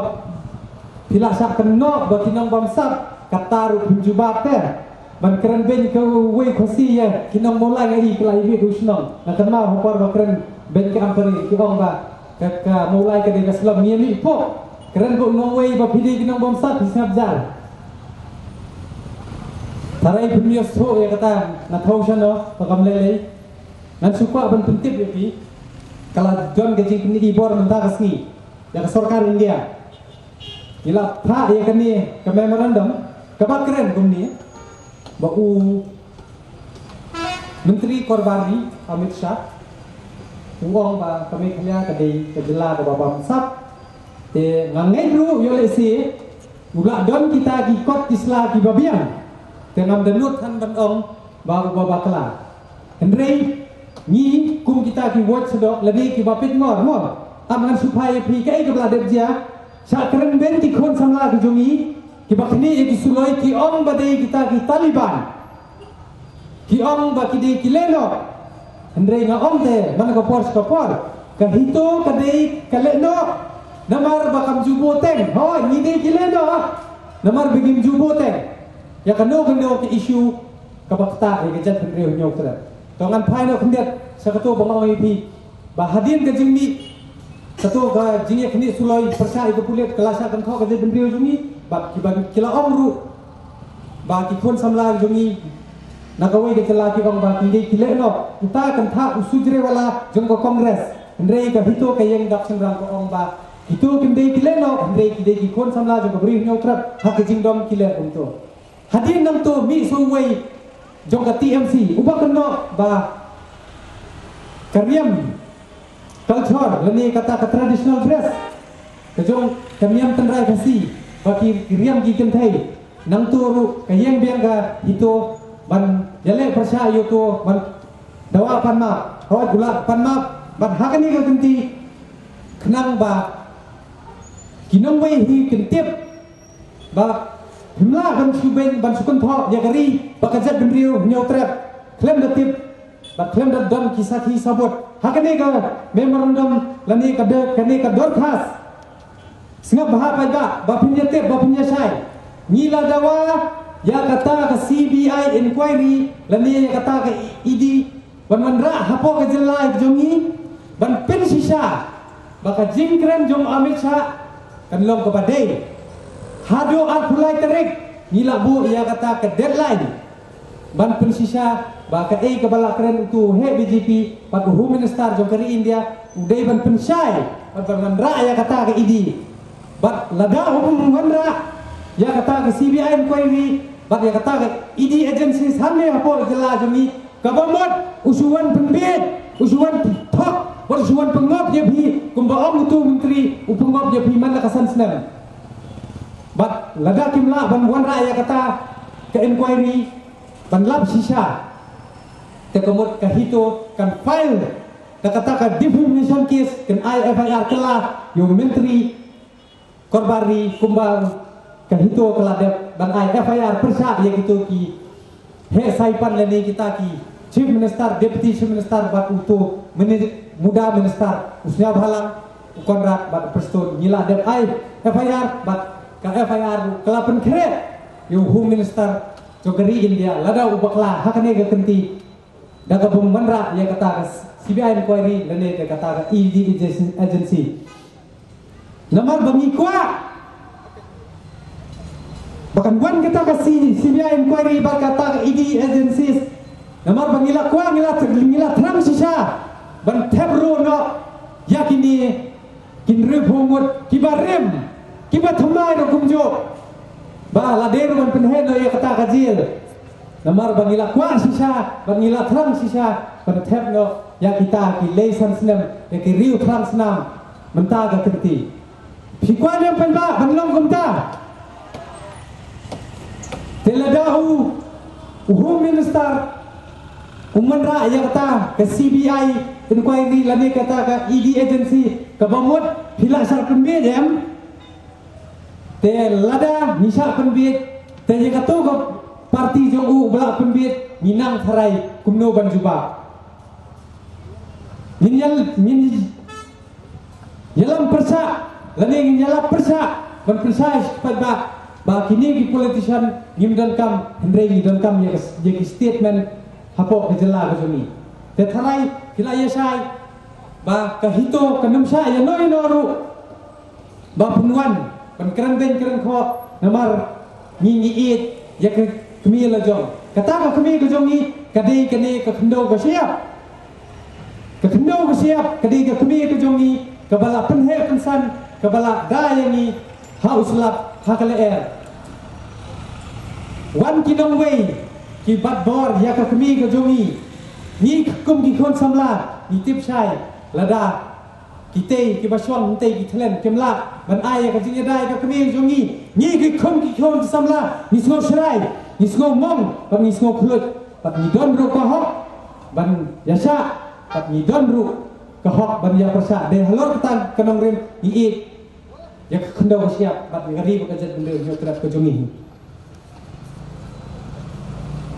phi la shah kynnoh ba ki nongbamsap, kata ruh phim jubab te. Ban kren beiñ kawei Khasi ïa ki nong Mawlai, nga ïohi ki la ïa mih u shnong. Nga kynmaw ha por ba kren beiñ ka Ampareen ki ong ba ka, ka Mawlai ka dei ka slum, ngi ïa mih pok. Kren ba u nongwei ba phi dei ki nongbamsap, phi sngap jar. Tharai phim ïohsngew ïa kata, nga thaw shano ba kam lei lei. Ngan shu kwah ban pyntip ïa phi. Ka la don ka jingkynnoh bor mynta ka sngi ïa ka sorkar India. Ngi la phah ïa kane ka memorandum kaba kren kumne, ba u Myntri Korbari Amit Shah u ong ba ka Meghalaya ka dei ka jylla kaba bamsap. Te nga ngeit ruh ïoh lehse u la don kita ki kot ki sla kiba biang. Te ngam da nud than ban ong ba uba bakla. Hynrei ngi kum kita ki Voice Doc lane kiba peit ngor mo, Am ngan shu phai ïa phi kaei kaba la dep jia. Sha kren beiñ ki khun samla ki jong ngi, kiba khnieh ïa ki suloi ki ong ba dei kita ki Taliban. Ki ong ba ki dei ki lehnoh. Hynrei nga ong te man ka por sha ka por, ka HITO ka dei ka lehnoh. Namar ba kam ju buteng. Hooid, ngi dei ki lehnoh. Namar ba ngim ju buteng ïa kano kano ka issue kaba ktah ïa ka jaitbynriew Hynñiewtrep. To ngan phai noh khyndiat sha kato ba nga ong ïa phi, ba hadien ka jingmih kato ka jingïakhnieh suloi pyrshah ïa ka pulit, ka la shah kynthoh ka jaitbynriew jong ngi, bad kiba ki la ong ruh ba ki khun samla jong ngi na kawei ka jylla ki ong ba ki dei ki lehnoh. Uta kynthah u sujrewala jong ka Congress. Hynrei ka HITO ka ïeng dap shynrang ka ong ba kito kim dei ki lehnoh, hynrei ki dei ki khun samla jong ka Ri Hynñiewtrep. Ha ka jingdom ki leh kumto. Hadien nangto mih sa uwei jong ka TMC uba kynnoh ba ka riam culture lane kata ka traditional dress ka jong ka niam tynrai Khasi, ba ki riam ki kynthei. Nangto ruh ka ïeng biang ka HITO ban ïaleh pyrshah ïa uto, ban dawa pan map. Hooid, u la pan map. Bad ha kane ka kynti, khnang ba ki nongwei hi kin tip ba phim lah ban shu beiñ ban shu kynthoh ïa ka ri bad ka jaitbynriew Hynñiewtrep khlem da tip bad khlem da don ki sakhi sabut. Ha kane ka memorandum lane ka de-, kane ka dorkhas, sngap bha paidbah, ba phin ïa tip, ba phin ïa shai. Ngi la dawa ïa kata ka CBI inquiry lane ïa kata ka ED ban wanrah hapoh ka jylla jong ngi, ban pynshisha ba ka jingkren jong Amit Shah kan long kaba dei. Haduh arphew lai tarik ngi la buh ïa kata ka deadline ban pynshisha ba kaei kaba la kren uto u heh BJP bad u Home Minister jong ka ri India u dei ban pynshai bad ban wanrah ïa kata ka ED. Bad lada u bym wanrah ïa kata ka CBI inquiry bad ïa kata ka ED agencies hangne hapoh jylla jong ngi, kaba mut u shu wan pynbiej, u shu wan thok, bad u shu wan pyngop ïa phi, kumba ong uto u myntri u pyngop ïa phi man la ka san snem. Bad lada kim lah ban wanrah ïa kata ka inquiry ban lap shisha, te ka mut ka HITO kan file da kata ka defamation case, kan ai FIR kylla ïa u myntri Korbar ri kumba ka HITO ka la dep ban ai FIR pyrshah ïa kito ki heh saipan lane kita ki Chief Minister, Deputy Chief Minister bad uto mini-, muda minister u Sniawbhalang, u Conrad bad u Prestone. Ngi la dep ai FIR bad ka FIR ka la pynkhreh ïa u Home Minister jong ka ri India lada u bakla ha kane ka kynti da kaba wanrah ïa kata ka CBI inquiry lane ka kata ka ED agency. Namar ba ngi kwah ba kan wan kata ka C-, CBI inquiry bad kata ka ED agencies. Namar ba ngi la kwah, ngi la, ngi la thrang shisha ban thep ruh noh ïa kine ki hynriewphew ngut kiba rim, kiba thymmai ruh kumjuh, ba la dei ruh ban pynheh noh ïa kata ka jel. Namar ba ngi la kwah shisha, ba ngi la thrang shisha ban thep noh ïa kita ki lei san snem, ïa ki hynriew thrang snam mynta ka kynti. Phi kwah ne em paidbah ban long kumta? Te lada u, u Home Minister um wanrah ïa kata ka CBI inquiry lane kata ka ED agency, kaba mut phi la shah pynbiej em? Te lada ngi shah pynbiej, te ïa kato ka party jong u ba la pynbiej, ngi nang tharai kumno ban jubab. Ngin ïa, ngin ïalam pyrshah lane ngin ïalap pyrshah ban pyrshah sha ki paidbah ba kine ki politician ngim donkam, hynrei ngi donkam ïa ki, ïa ki statement hapoh ka jylla ka jong ngi. Te tharai ki la ïa shai ba ka HITO kan ym shah ïa no ïa no ruh ba pynwan ban kren beiñ kren khoh, namar ngi ngi ïeit ïa ka kmie la jong. Kata ka kmie ka jong ngi ka dei kane ka khyndew ka shyiap. Ka khyndew ka shyiap ka dei ka kmie ka jong ngi kaba la pynheh pynsan, kaba la da ïa ngi ha u slap ha ka lyer. Wan ki nongwei ki bat bor ïa ka kmie ka jong ngi. Ngi kum ki khun samla ngi tip shai lada kitei kiba shong hangtei ki thlen kim lah ban ai ïa ka jingïada ïa ka kmie jong ngi. Ngi ki kum ki khun samla ngi sngew shrai, ngi sngew mong bad ngi sngew khluit, bad ngi don ruh ka hok ban ïashah, bad ngi don ruh ka hok ban ïa pyrshah. Dei halor kata ka nongrim ngi ïeit ïa ka khyndew ka shyiap bad ïa ka ri bad ka jaitbynriew hynñiewtrep ka jong ngi.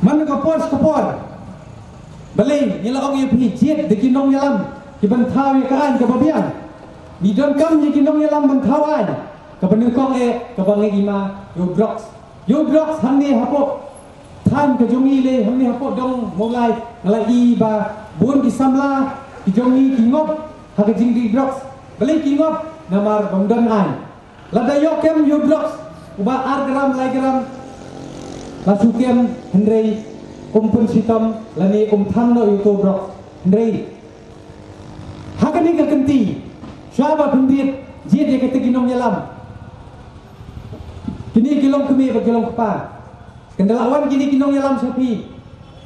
Man ka por sha ka por, balei ngi la ong ïa phi jied da ki nongïalam kiban thaw ïa ka aiñ kaba biang? Ngi donkam ïa ki nongïalam ban thaw aiñ. Kaba nyngkong eh kaba ngi i ma ïa u drugs. Ïa u drugs hangne hapoh thaiñ ka jong ngi lei, hangne hapoh dong Mawlai nga la i ba bun ki samla ki jong ngi ki ngop ha ka jingdih drugs. Balei ki ngop? Namar bym don aiñ. Lada ïoh kem ïa u drugs uba ar gram lai gram, la shu kem, hynrei um pynshitom lane um tham noh ïa uto u drugs. Hynrei ha kane ka kynti, shuwa ba pynbit jied ïa kita ki nongïalam, kine ki longkmie bad ki longkpa, kan da la wan kine ki nongïalam sha phi,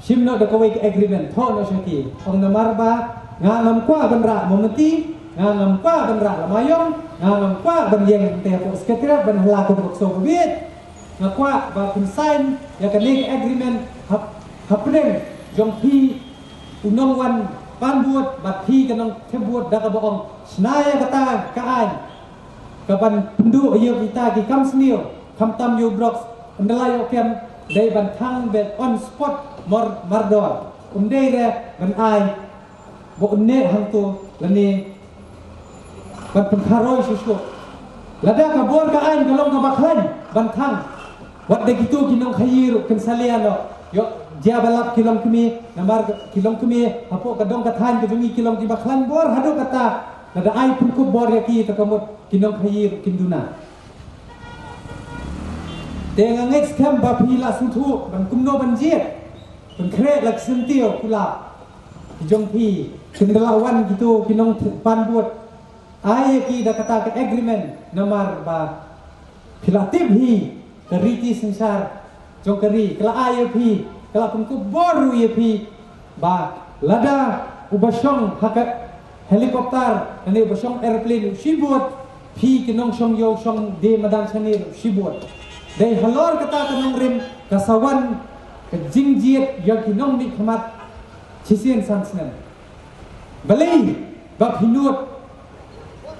shim noh da kawei ka agreement, thoh noh sha ki. Ong namar ba nga ngam kwah ban rah Mombati, nga ngam kwah ban rah Lama Yong, nga ngam kwah ban ïeng te hapoh Secretariat ban hala kum ka ksew ka bieit. Nga kwah ba phin sign ïa kane ka agreement hap, hapdeng jong phi u nongwan pan vote bad phi ka nongthep vote da kaba ong shna ïa kata ka aiñ kaban pynduh ïa kita ki kam sniew, khamtam ïa u drugs. Ynda la ïoh kem, dei ban thang beit on spot mor-, mardor. Um dei re ban ai ba un neh hangto lane ban pynkharoi shuh shuh. Lada ka bor ka aiñ ka long kaba khlaiñ ban thang, wat da kito ki nongkhaïi ruh kin salia noh. Ïoh jia ba lap ki longkmie, namar ki longkmie hapoh ka dong ka thaiñ ka jong ngi ki long kiba khlaiñ bor haduh katta. Lada ai pynkup bor ïa ki, ta ka mut ki nongkhaïi ruh kin duna. Te nga ngeit skhem ba phi la sngewthuh ban kumno ban jied, pynkhreh la ki syntiew kulap ki jong phi. Kin da la wan kito ki nongpan vote, ai ïa ki da kata ka agreement, namar ba phi la tip hi ka riti synshar jong ka ri ka la ai ïa phi, ka la pynkup bor ruh ïa phi, ba lada uba shong ha ka helicopter lane uba shong aeroplane u shibut, phi ki nongshong ïew shong die madan shane u shibut. Dei halor kata ka nongrim ka sa wan ka jingjied ïa ki nongmihkhmat shisien san snem. Balei ba phi nud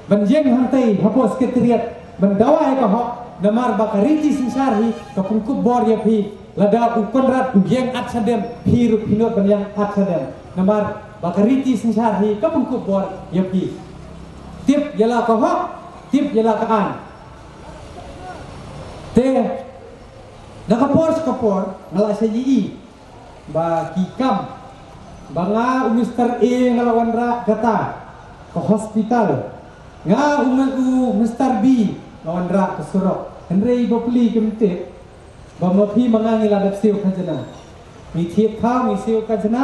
ban ïeng hangtai hapoh Secretariat ban dawa ïa ka hok? Namar ba ka riti synshar hi ka pynkup bor ïa phi. Lada u Conrad u ïeng at shadem, phi ruh phi nud ban ïeng at shadem. Namar ba ka riti synshar hi ka pynkup bor ïa phi. Tip ïa la ka hok, tip ïa la ka aiñ. Te na ka por sha ka por nga la shah ïohi ba ki kam ba nga u Mister A nga la wanrah kata ka hospital, nga u, u Mister B nga wanrah ka surok. Hynrei ba pli kim tip ba ma phi ma nga ngi la dep siew khajna. Ngi thied thaw, ngi siew khajna,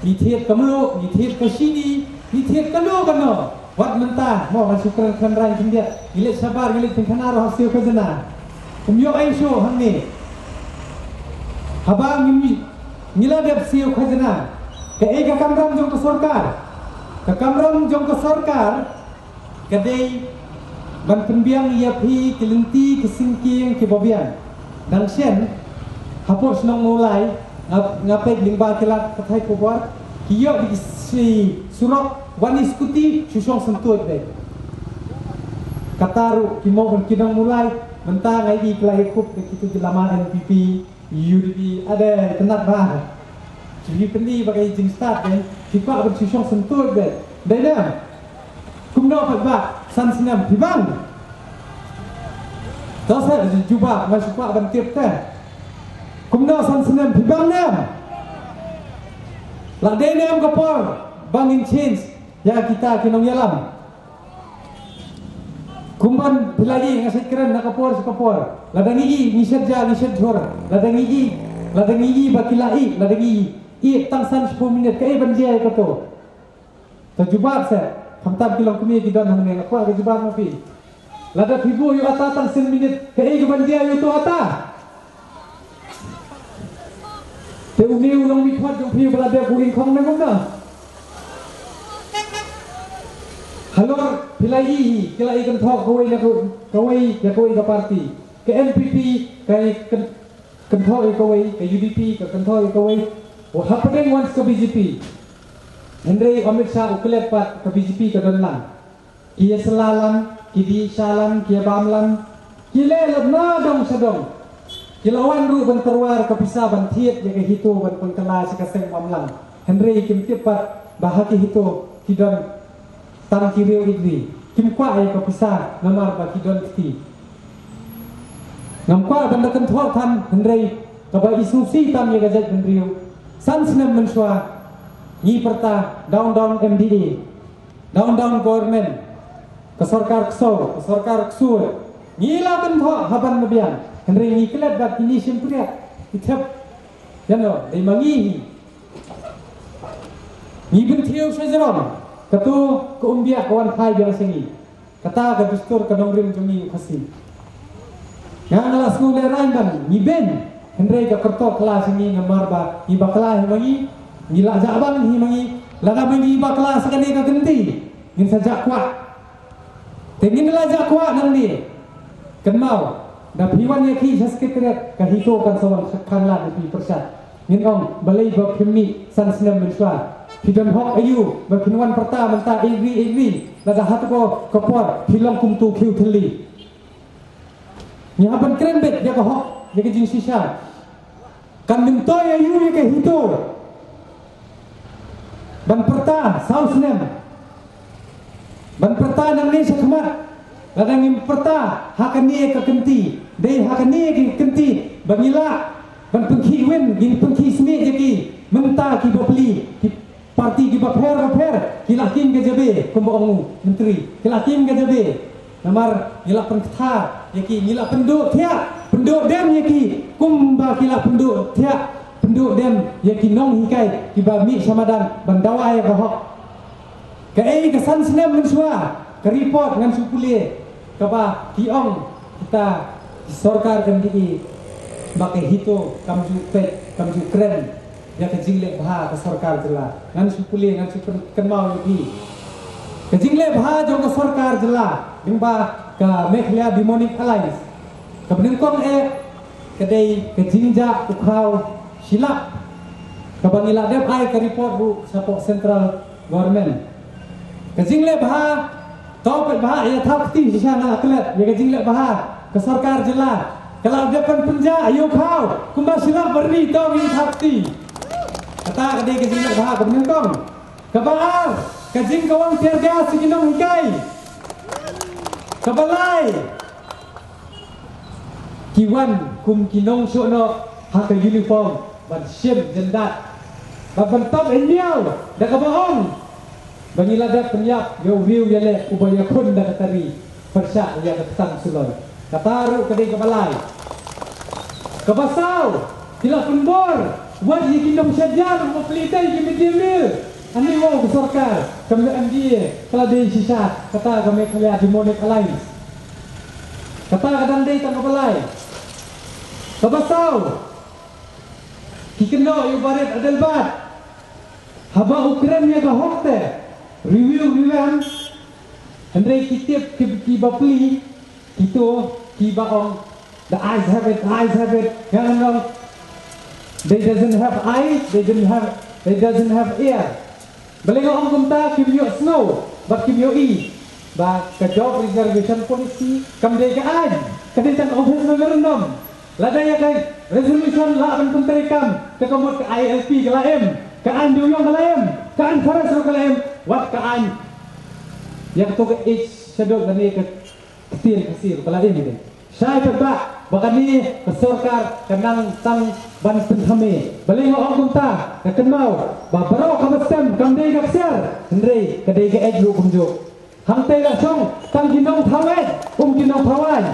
ngi thied ka mluh, ngi thied ka shini, ngi thied kano kano. Wat mynta mo nga shu kren kren rang khyndiat, ngi leit shabar, ngi leit pynkhana ruh ha siew khajna. Kum ïoh ai shuh hangne. Haba ngi, ngi la dep siew khajna, kaei ka kamram jong ka sorkar? Ka kamram jong ka sorkar ka dei ban pynbiang ïa phi ki lynti ki syngkien kiba biang. Dang shen hapoh shnong Mawlai nga, nga peit lyngba ki lad pathai khubor, ki ïoh da ki surok wan i skuti shu shong syntuid beit. Kata ruh ki mo ki nong Mawlai mynta nga i ki la ïakup da kitu ki lama N P P, U D P, ade, tynat ba. Ki pyni ba ka jingstad beit, ki kwah ban shu shong syntuid beit. Dei ne em? Kumno pat ba san snem phi bang? To sa jubab, nga shu kwah ban tip te. Kumno san snem phi bang ne em? La dei ne em ka por ba ngin change ïa kita ki nongïalam? Kumban phi la i nga shu kren na ka por sha ka por. Lada ngi i ngi shet ja ngi shet jhur. Lada ngi i, lada ngi i ba ki la i, lada ngi i tang san shiphew minit, kaei ban jia ïa kato? To jubab se. Khamtam ki longkmie ki don hangne, nga kwah ka jubab ma phi. Lada phi buh ïa u ata tang san minit, kaei kaban jia ïa uto ata? Te une u nongmihkhmat jong phi ba la dep u ingkhong ne kumno? Halor phi la i hi, ki la i kynthoh kawei na kawei ïa kawei ka party. Ka N P P ka i kyn-, kynthoh ïa kawei, ka U D P ka kynthoh ïa kawei. Wat hapdeng wan ka B J P. Hynrei Amit Shah u klet pat ka B J P ka don lang. Ki ïa sla lang, ki dih sha lang, ki ïa bam lang. Ki leh lut na dong sha dong. Ki la wan ruh ban tyrwa ka pisa ban thied ïa ka HITO ban pynkylla sha ka seng bam lang. Hynrei kim tip pat ba ha ki HITO ki don tang ki riew ïeit ri. Kim kwah ïa ka pisa namar ba ki don kti. Ngam kwah ban da kynthoh than hynrei kaba i sngewsih tam ïa ka jaitbynriew. San snem mynshuwa ngi pyrta down down M D A, down down government, ka sorkar ksew, ka sorkar ksuid. Ngi la kynthoh ha ban mabiang hynrei ngi klet bad kine shympriah ki thep. Ïa no dei ma ngi hi. Ngi bynthiew sha jrong, kato ka umbiah ka wan phai biang sha ngi. Kata ka dustur ka nongrim jong ngi u Khasi. Nga nga la sngew lehrain ban ngi beiñ, hynrei ka kyrtong ka la sha ngi namar ba ngi bakla hi ma ngi, ngi la jah bang hi ma ngi, lada ma ngi bakla sa kane ka kynti, ngin sa jah kwah. Te ngin la jah kwah nangne. Kynmaw, da phi wan ïa ki sha secretariat ka HITO kan sa wan khan lad ïa phi pyrshah. Ngin ong balei ba phim mih san snem mynshuwa. Phi don hok aïu ba phin wan pyrta mynta ïeit ri ïeit ri. Lada hato ka por phi long kum tu khiew thylli. Ngi hap ban kren beit ïa ka hok ïa ka jingshisha. Kan myntoi aïu ïa ka HITO ban pyrta saw snem. Ban pyrta nangne shakhmat. Lada ngim pyrta ha kane ka kynti, dei ha kane ka kynti ba ngi lah ban pynkhih win, ngin pynkhih smiej ïa ki mynta ki bapli, ki parti ki bapher bapher ki la king ka jabe kumba ong u myntri, ki la king ka jabe. Namar ngi la pynkthar ïa ki, ngi la pynduh thiah pynduh dem ïa ki kumba ki la pynduh thiah pynduh dem ïa ki nonghikai kiba mih sha madan ban dawa ïa ka hok. Kaei ka san snem mynshuwa ka report ngan shu pule kaba ki ong kita ki sorkar kan ki ba ka HITO kam ju peit kam ju kren ïa ka jingleh bha ka sorkar jylla. Ngan shu pule ngan shu kynmaw ïa ki. Ka jingleh bha jong ka sorkar jylla lyngba ka Meghalaya Demonic Alliance. Ka bnyngkong eh ka dei ka jingjah u khraw shilap kaba ngi la dep ai ka report ruh shapoh central government. Ka jingleh bha, to peit bha ïa thaw kti shisha na klet ïa ka jingleh bha ka sorkar jylla. Ka la dep pynjah ïa u khraw kumba shilap byrni to ïa thaw kti. Kata ka dei ka jingleh bha ka bnyngkong. Kaba ar ka jingkawang tear gas ïa ki nonghikai. Kaba lai ki wan kum ki nongshohnoh ha ka uniform ban shim jyndat bad ban tap ïa da kaba ong ba ngi la dep pynïap ïa u riew ïa leh uba ïakhun da ka tari pyrshah ïa ka ktang suloi. Kata ruh ka dei kaba lai. Kaba saw ki la pynbor wat ïa ki nongshad jar uba plie tei ki mid day meal. Ani wow ka sorkar ka M D A ka la dei shisha kata ka Meghalaya Demonic Alliance. Kata ka dang dei tang kaba lai. Kaba saw ki kynnoh ïa u Barit Adelbert haba u kren ïa ka hok te review revamp. Hynrei ki tip ki, ki bapli kito kiba ong the eyes have it, the eyes have it. Nga ong they doesn't have eyes, they didn't have, they doesn't have ear. Balei nga ong kumta? Kim ïohsngew bad kim ïohi ba ka job reservation policy kam dei ka aiñ, ka dei tang office memorandum. Lada ïa ka resolution lah ban pyntreikam te ka mut ka I L P ka la im, ka aiñ dewïong ka la im, ka aiñ forest ruh ka la im, wat ka aiñ ïa kato ka Eighth Schedule lane ka ktien Khasi ruh ka la im. Shai paidbah ba kane ka sorkar ka nang tang ban pynthame. Balei nga ong kumta? Nga kynmaw ba baroh kaba stem kam dei ka ksiar, hynrei ka dei ka eit ruh kumjuh. Hangtei la shong tang ki nongthaw eit kum ki nongthaw aiñ.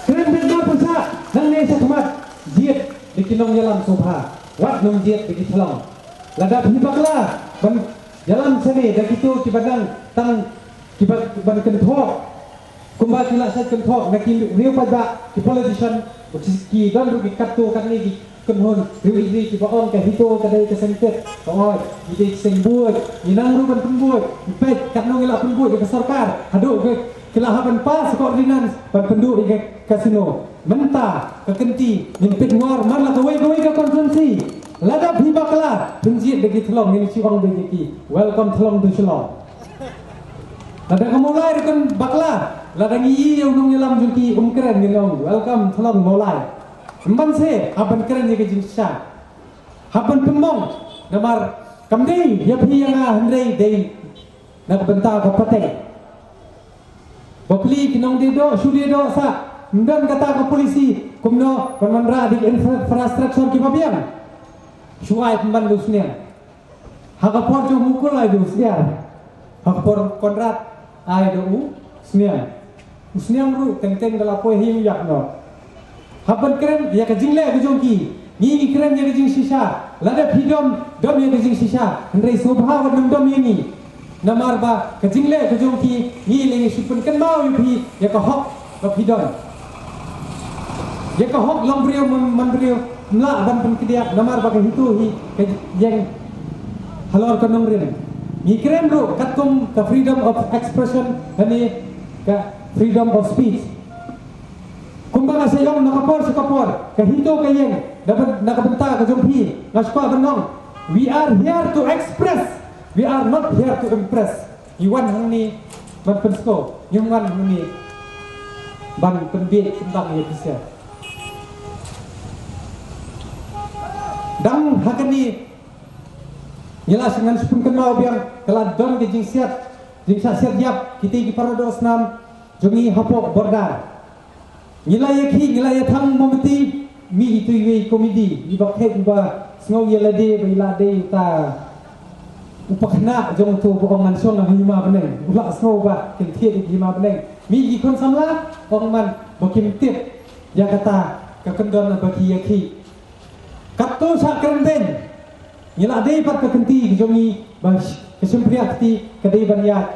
Kren beit na pynshah nangne shakhmat, jied da ki nongïalam sngewbha, wat nang jied da ki thlong. Lada phi bakla ban ïalam shane da kito kiba nang tang kiba ban kynthoh kumba ki la sait kynthoh na ki riew paidbah, ki politician, ki don ruh ki katto katne ki kynhun riew ri kiba ong ka HITO ka dei ka seng tit. Ka oi, ngi dei ka seng buit, ngi nang ruh ban pynbuit. Peit katno ngi la pynbuit ïa ka sorkar haduh ki la hap ban pass ka ordinance ban pynduh ïa ka casino. Mynta ka kynti ngin peit ngor man la kawei kawei ka constituency. Lada phi bakla, pynjied da ki thlong, ngin shu ong beit ïa ki, welcome thlong to Shillong. Lada ka Mawlai ruh kan bakla, lada ngi ïoh nongïalam jong ki um kren, ngin ong welcome thlong Mawlai. Ym ban se, hap ban kren ïa ka jingshisha. Hap ban pynmong, namar kam dei ïa phi ïa nga, hynrei dei na ka bynta ka pateng. Bapli ki nongdie doh, shu die doh sa, ym don kata ka polisi kumno ban wanrah da ki infrastructure kiba biang. Shu ai pynban da u sniang. Ha ka por jong u Mukul ai da u Sniang. Ha ka por Conrad ai da u Sniang. U Sniang ruh teng teng da la poi hi u ïap noh. Hap ban kren ïa ka jingleh ka jong ki. Ngi ngi kren ïa ka jingshisha. Lada phi dom, dom ïa ka jingshisha. Hynrei sngewbha wat nym dom ïa ngi. Namar ba ka jingleh ka jong ki, ngi lei ngi shu pynkynmaw ïa phi ïa ka hok ba phi don. Ïa ka hok long briew man, man briew, ym lah ban pynkdiah namar ba ka HITO hi ka ïeng halor ka nongrim. Ngi kren ruh katkum ka freedom of expression lane ka freedom of speech. Kumba nga sa ong na ka por sha ka por, ka HITO ka ïeng na, na ka bynta ka jong phi, nga shu kwah ban ong, we are here to express, we are not here to impress. Ngi wan hangne ban pynsngew, ngim wan hangne ban pynbiej pynbang ïa phi sha. Dang ha kane ngi la shu ngan shu pynkynmaw biang, ka la don ka jingsiat, jingsiat siat ïap, kita ki para doh snam jong ngi hapoh border. Ngi la ïa ki, ngi la ïa thang mombati, mih itu iwei i komedi, iba khet iba sngew ïa lade ba i la dei uta u pakhynnah jong uto ba ong ngan shong ha hima bneng, u la sngew ba kin thied ha hima bneng. Mih ki khun samla, ong man ba kim tip ïa kata ka kyndon ba ki ïa ki. Katto sha kren beiñ. Ngi la dei pat ka kynti ka jong ngi ba ka shympriah kti ka dei ban ïaid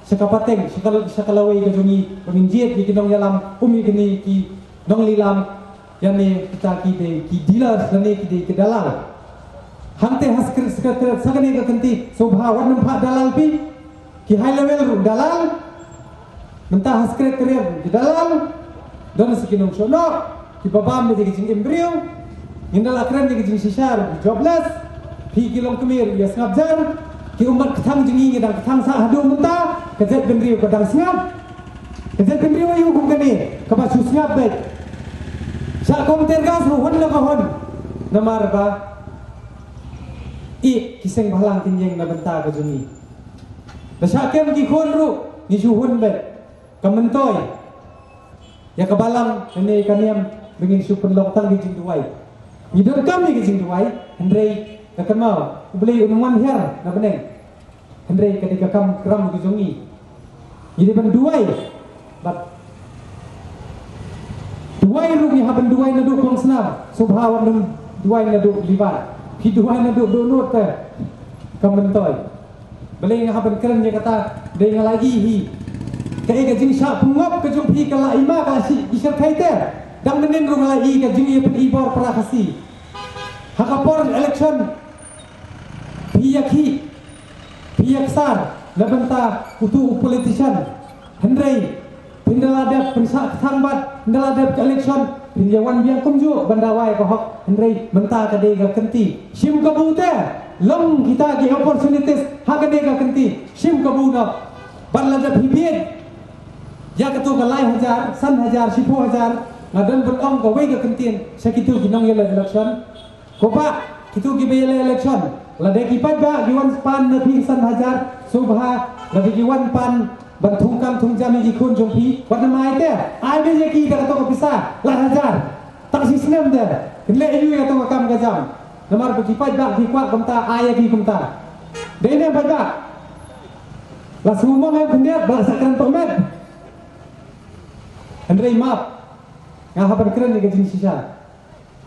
sha ka pateng, sha ka, sha ka lawei ka jong ngi, ba ngin jied ïa ki nongïalam um ïa kine ki nonglilam, ïa ne kita ki dei ki dealers lane ki dei ki dalal. Hangte ha secret-, secretariat sa kane ka kynti, sngewbha wat nym phah dalal phi. Ki high level ruh dalal. Mynta ha secretariat ki dalal. Don sa ki nongshong noh, kiba bam ïa ka jingim briew. Ngin da la kren ïa ka jingshisha ruh ki jobless. Phi ki longkmie ruh ïa sngap jar. Ki ummat kthang jong ngi ngi dang kthang sah haduh mynta. Ka jaitbynriew ka dang sngap. Ka jaitbynriew aïu kum kane kaba shu sngap beit. Shah kum tear gas ruh hun la ka hun. Namar ba i ki seng bhalang kin ïeng na bynta ka jong ngi. Da shah kem ki khun ruh ngi shu hun beit. Ka myntoi ïa ka balang lane ka niam ba ngin shu pynlong tang ki jingduwai. Ngi donkam ïa ki jingduwai, hynrei ka kynmaw U Blei un ym wan hiar na bneng. Hynrei ka dei ka kam kram ka jong ngi. Ngi dei ban duwai. Bad duwai ruh ngi hap ban duwai naduh kongsnam. Sngewbha wat nym duwai naduh libar. Phi duwai naduh dohnud te ka myntoi. Balei nga hap ban kren ïa kata, dei nga la i hi. Kaei ka jingshah pynngop ka jong phi ka la i ma ka la shi i shyrkhei te. Dang mynnin ruh nga la i ka jingïapyni bor para Khasi. Ha ka por election phi ïakhih, phi ïaksar na bynta utu u politician. Hynrei phin da la dep pynshah kthang bad phin da la dep ka election, phin ïa wan biang kumjuh ban dawa ïa ka hok. Hynrei mynta ka dei ka kynti. Shim kabu te, long kita ki opportunities ha ka dei ka kynti. Shim kabu noh. Bad lada phi bieit ïa katu ka lai hajar, san hajar, shiphew hajar, nga don ban ong kawei ka kyntien sha kitu ki nongïaleh election. Ko bah, kitu kiba ïaleh election, lada ki paidbah ki wan pan na phi san hajar, sngewbha, lada ki wan pan ban thungkam thungjam ïa ki khun jong phi, wat nym ai te, ai beit ïa ki da kato ka pisa lai hajar. Tang shi snem te kin leh aïu ïa kato ka kam ka jam? Namar ba ki paidbah ki kwah kumta, ai ïa ki kumta. Dei ne paidbah? La sngewmong em khyndiat ba la sah kren tohmet. Hynrei map, nga hap ban kren ïa ka jingshisha.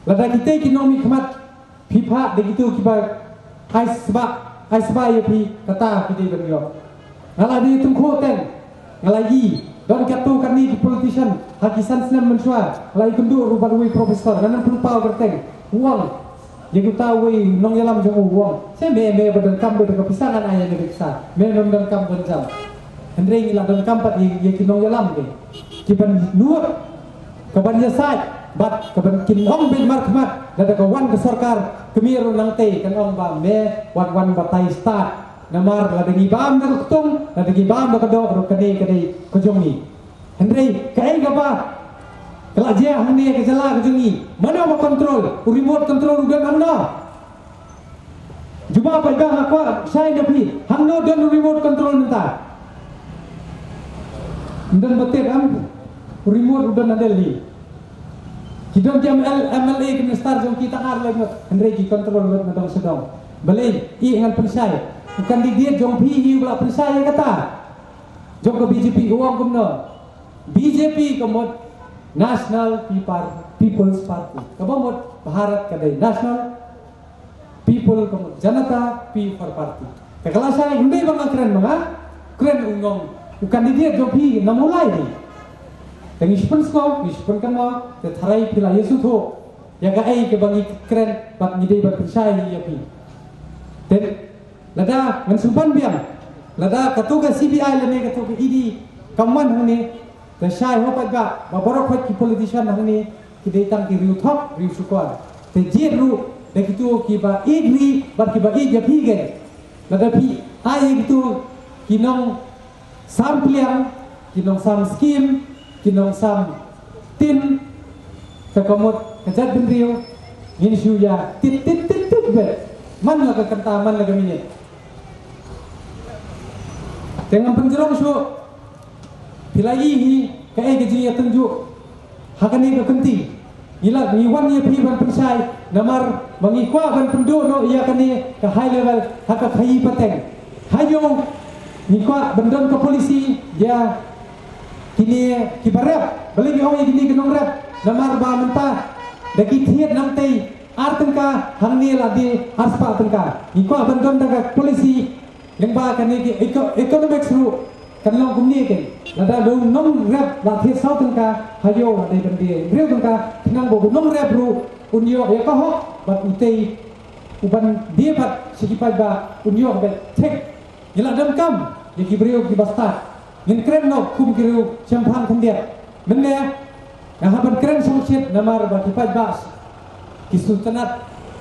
Lada kitei ki nongmihkhmat phi phah da kito kiba ai sbak, ai sbak ïa phi, kata phi dei ban ïoh. Nga la dei tyngkhuh teng, nga la i don katto katne ki politician ha ki san snem mynshuwa, nga la ïakynduh ruh bad uwei u professor, ngan ym pynpaw kyrteng, u ong ïa uta uwei u nongïalam jong u, u ong, se me, me ba donkam beit ka pisa, ngan ai ïa me ka pisa, me mem donkam ban jam. Hynrei ngi la donkam pat ïa, ïa ki nongïalam ki, ki ban nud, ka ban ïasaid bad ka ban kin ong beit markhmat, lada ka wan ka sorkar Kmie ruh nangtei kan ong ba me wat wan batai stad. Namar lada ngi bam da ka ktung, lada ngi bam da ka doh ruh kane ka dei ka jong ngi. Hynrei kaei kaba ka la jia hangne ka jylla ka jong ngi, mano ba control? U remote control u don hangno? Jubab paidbah, nga kwah shai na phi, hangno don u remote control mynta? Ym don ba tip, em? U remote u don na Delhi. Ki don ki M L, M L A, ki minister jong ki tang ar lai ngut, hynrei ki control lut na dong sha dong. Balei? Ïa ngan pynshai. U candidate jong phi hi u la pynshai ïa kata. Jong ka B J P u ong kumno? B J P ka mut National People, People's Party. Kaba mut Bharat ka dei National, People ka mut Janata, P for Party. Te ka la shai, ym dei ba nga kren ma nga, kren u nong, u candidate jong phi na Mawlai hi. Te ngi shu pynsngew, ngi shu pynkynmaw, te tharai phi la ïa sngewthuh ïa kaei kaba ngi kren bad ngi dei ban pynshai ïa phi. Te lada ngan shu ban biang, lada kato ka C B I lane kato ka E D kam wan hangne, te shai ho paidbah, ba baroh khoit ki politician hangne ki dei tang ki riew thok riew shukor. Te jied ruh da kito kiba ïeit ri bad kiba ïeit ïa phi keiñ. Lada phi ai ïa kito ki nongsam pliang, ki nongsam skim, ki nongsam tin, te ka mut ka jaitbynriew ngin shu ïa tit tit tit tit beit man la ka kynta man la ka minit. Te ngam pynjrong shuh. Phi la ïohi hi kaei ka jingïatynjuh ha kane ka kynti. Ngi la, ngi wan ïa phi ban pynshai namar ba ngi kwah ban pynduh noh ïa kane ka high level ha ka khaïi pateng. Ha ïew ngi kwah ban don ka policy ïa kine kiba rep. Balei ngi ong ïa kine ki nongrep? Namar ba mynta da ki thied nangtei ar tyngka, hangne la dei ar spah tyngka. Ngi kwah ban don da ka policy lyngba kane ki eco-, economics ruh kan long kumne keiñ. Lada u nongrep la thied saw tyngka, ha ïew la dei ban die hynriew tyngka, khnang ba u nongrep ruh un ïoh ïa ka hok bad utei uban die pat sha ki paidbah un ïoh beit thik. Ngi la donkam ïa ki briew kiba stad. Ngin kren noh kum ki riew shemphang khyndiat. Mynne nga hap ban kren shongshit namar ba ki paidbah ki sngewtynnat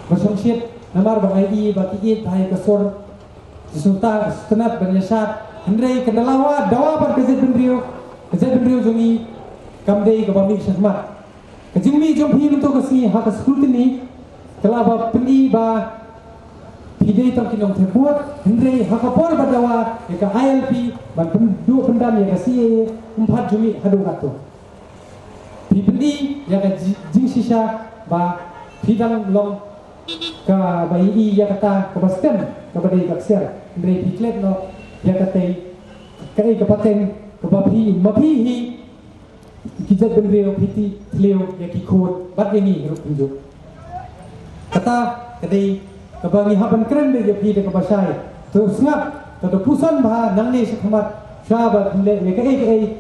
ba shongshit namar ba ngi ïohi ba ki ïeit ha ka sur. Ki sngewta, sngewtynnat ban ïashad. Hynrei ka dawa, dawa bad ka jaitbynriew, ka jaitbynriew jong ngi kam dei kaba mih shakhmat. Ka jingmih jong phi mynta ka sngi ha ka scrutiny ka la ba pyni ba phi dei tang ki nongthep vote, hynrei ha ka por ba dawa ïa ka I L P ban pynduh pyndam ïa ka C A A, ym pat ju mih haduh katto. Phi pyni ïa ka ji-, jingshisha ba phi dang long kaba ïohi ïa kata kaba stem, kaba dei ka ksiar, hynrei phi klet noh ïa katei, kaei ka pateng kaba phi, ma phi hi ki jaitbynriew phi tih thliew ïa ki khun bad ïa ngi ruh kumjuh. Kata ka dei kaba ngi hap ban kren beit ïa phi da kaba shai. To sngap, to da puson bha nangne shakhmat, sha ba phin leh ïa kaei kaei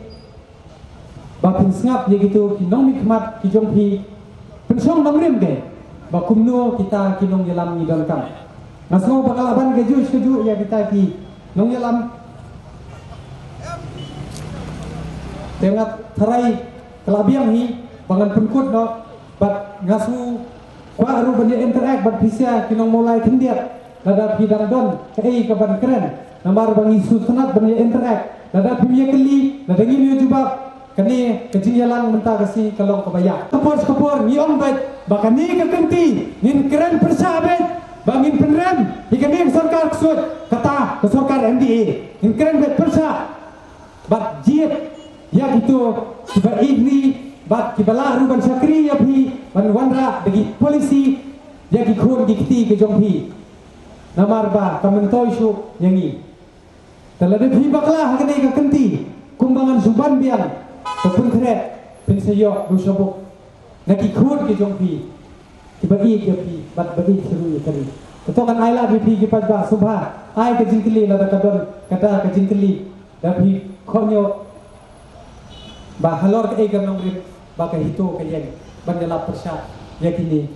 ba phin sngap ïa kito ki nongmihkhmat ki jong phi. Pynshong nongrim de ba kumno kita ki nongïalam ngi donkam. Nga sngew ba ka la ban kajuh kajuh ïa kita ki nongïalam. Te nga tharai ka la biang hi ba ngan pynkut noh bad nga sngew kwah ruh ban ïa interact bad phi sha ki nong Mawlai khyndiat. Lada phi dang don kaei kaban kren namar ba ngi sngewtynnat ban ïa interact. Lada phim ïa kylli, lada ngim ïa jubab, kane ka jingïalang mynta ka sngi ka long kaba ïap. Ka por ka por ngi ong beit ba kane ka kynti ngin kren pyrshah beit ba ngin pynrem ïa kane ka sorkar ksuid, kata ka sorkar M D A. Ngin kren beit pyrshah bad jied ïa kito kiba ïeit ri bad kiba lah ruh ban shakri ïa phi ban wanrah da ki policy ïa ki khun ki kti ki jong phi. Namar ba ka myntoi shuh ïa ngi. Te lada phi bakla ha kane ka kynti kumba ngan shu ban biang, to pynkhreh, phin sa ïoh ruh sha buk na ki khun ki jong phi kiba ïeit ïa phi bad ba ïeit ruh ïa ka ri. Te to ngan ai lad ïa phi ki paidbah, sngewbha ai ka jingkylli lada ka don kata ka jingkylli da phi khot ñiew ba halor kaei ka nongrim ba ka HITO ka ïeng ban ïalap pyrshah ïa kine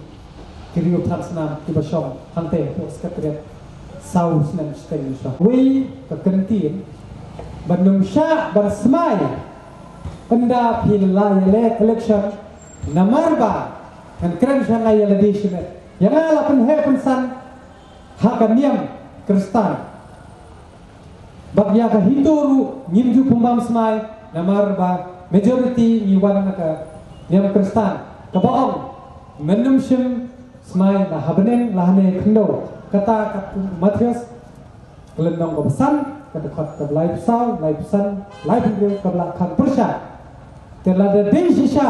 ki riew thaw snam kiba shong hangtei hapoh Secretariat saw snem shiteng shong. Wei ka kyntien ban ym shah ban smai ynda phi la ïaleh election namar ba kan kren sha nga ïa lade shimet. Ïa nga la pynheh pynsan ha ka niam Khristan. Bad ïa ka HITO ruh ngim ju pynbam smai, namar ba majority ngi wan na ka niam Khristan. Kaba ong, men ym shim smai la ha bneng la ha ne khyndew. Kata ka Mathaios ka lynnong kaba san, ka dkhot kaba laiphew saw, laiphew san, laiphew hynriew, kaba la khang pyrshah. Te lada dei shisha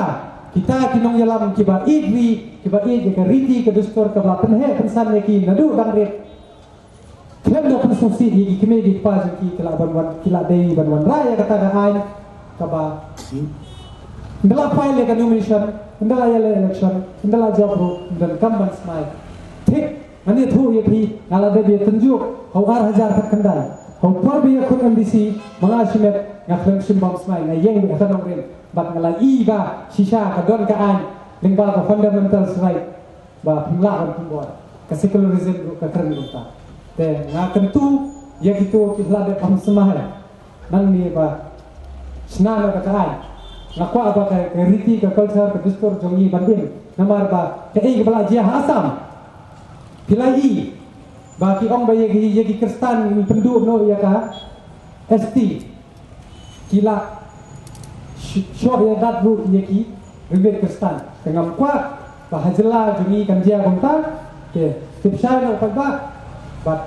kita ki nongïalam kiba ïeit ri, kiba ïeit ïa ka riti ka dustur kaba la pynheh pynsan ïa ki naduh dang rit, khlem da pynsngewsih ïa ki kmie ki kpa jong ki, ki la ban wan, ki la dei ban wanrah ïa kata ka aiñ kaba ynda la file ïa ka nomination, ynda la ïaleh election, ynda la jop ruh, ynda kam ban smai. Thik, ngan ïathuh ïa phi, nga la dep ïa tynjuh ha u ar hajar khatkhyndai. Ha u por ba ïakhun MDC, ma nga shimet nga khlem shim bam smai, nga ïeng beit ha ka nongrim. Bad nga la ïohi ba shisha ka don ka aiñ lyngba ka fundamental right ba phim lah ban pynbor. Ka secularism ruh ka kren kumta. Te nga kyntu ïa kito kiba la dep bam smai. Nangne ba shna noh da ka aiñ. Nga kwah ba ka, ka riti, ka culture, ka dustur jong ngi ban im. Namar ba kaei kaba la jia ha Assam, phi la ïohi ba ki ong ba ïa ki, ïa ki Khristan ngin pynduh noh ïa ka ST. Ki la sh-, shoh ïa dat ruh ïa ki riewngeit Khristan. Te ngam kwah ba ha jylla jong ngi kan jia kumta. Te tip shai noh pat ba, bad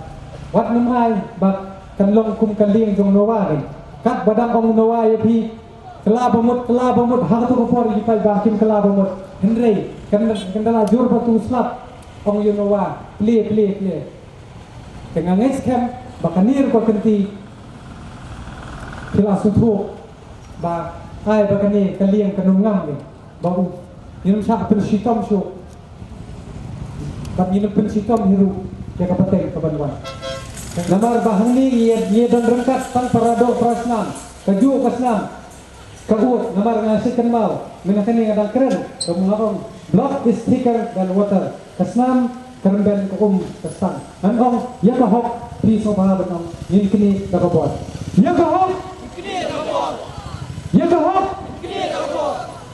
wat nym ai ba kan long kum ka lieng jong Noah ri. Katba dang ong Noah ïa phi, kylla ba mut, kylla ba mut, ha kato ka por ïa phi ba kim kylla ba mut. Hynrei kan, kan da la jur ba tu slap, ong ïa Noah, plie, plie, plie. Te nga ngeit skhem ba kane ruh ka kynti phi la sngewthuh ba ai ba kane ka lieng kan ym ngam ïa ba u, ngin ym shah pynshitom shuh. Bad ngin ym pynshitom hi ruh ïa ka pateng ka ban wan. Namar ba hangne ngi, ngi don ryngkat tang para doh para snam, kajuh ka snam ka ud, namar nga sngewkynmaw mynta kane nga dang kren, ka mut nga ong, blood is thicker than water. Ka snam ka rymben ka um ka stang. Ngan ong ïa ka hok, phi sngewbha ban ong, ngin knieh da ka bor. Ïa ka hok. Ïa ka hok.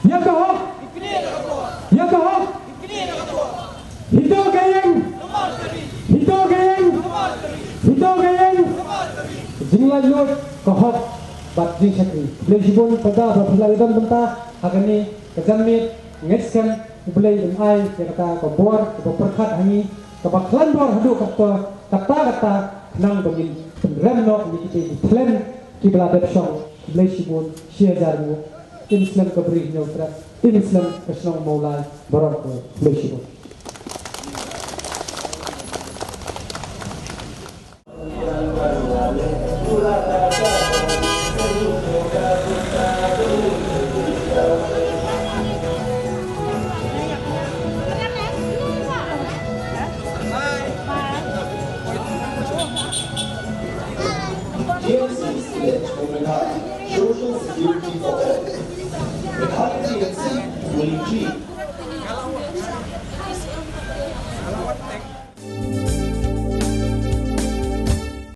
Ïa ka hok. Ïa ka hok. HITO ka ïeng. HITO ka ïeng. HITO ka ïeng. Jinglaitluid, ka hok bad jingshakri. Khublei shibun, paidbah ba phi la ïadon bynta ha kane ka janmiet. Ngeit skhem U Blei un ai ïa kata ka bor kaba pyrkhat ha ngi, kaba khlaiñ bor haduh katta katta, khnang ba ngin pynrem noh ïa kita ki thlen kiba la dep shong. Khublei shibun, shi hajar nguh. Im slem ka Bri Hynñiewtrep, im slem ka shnong Mawlai baroh kawei. Khublei shibun. T N C is created to provide social security for all. With T N C, we achieve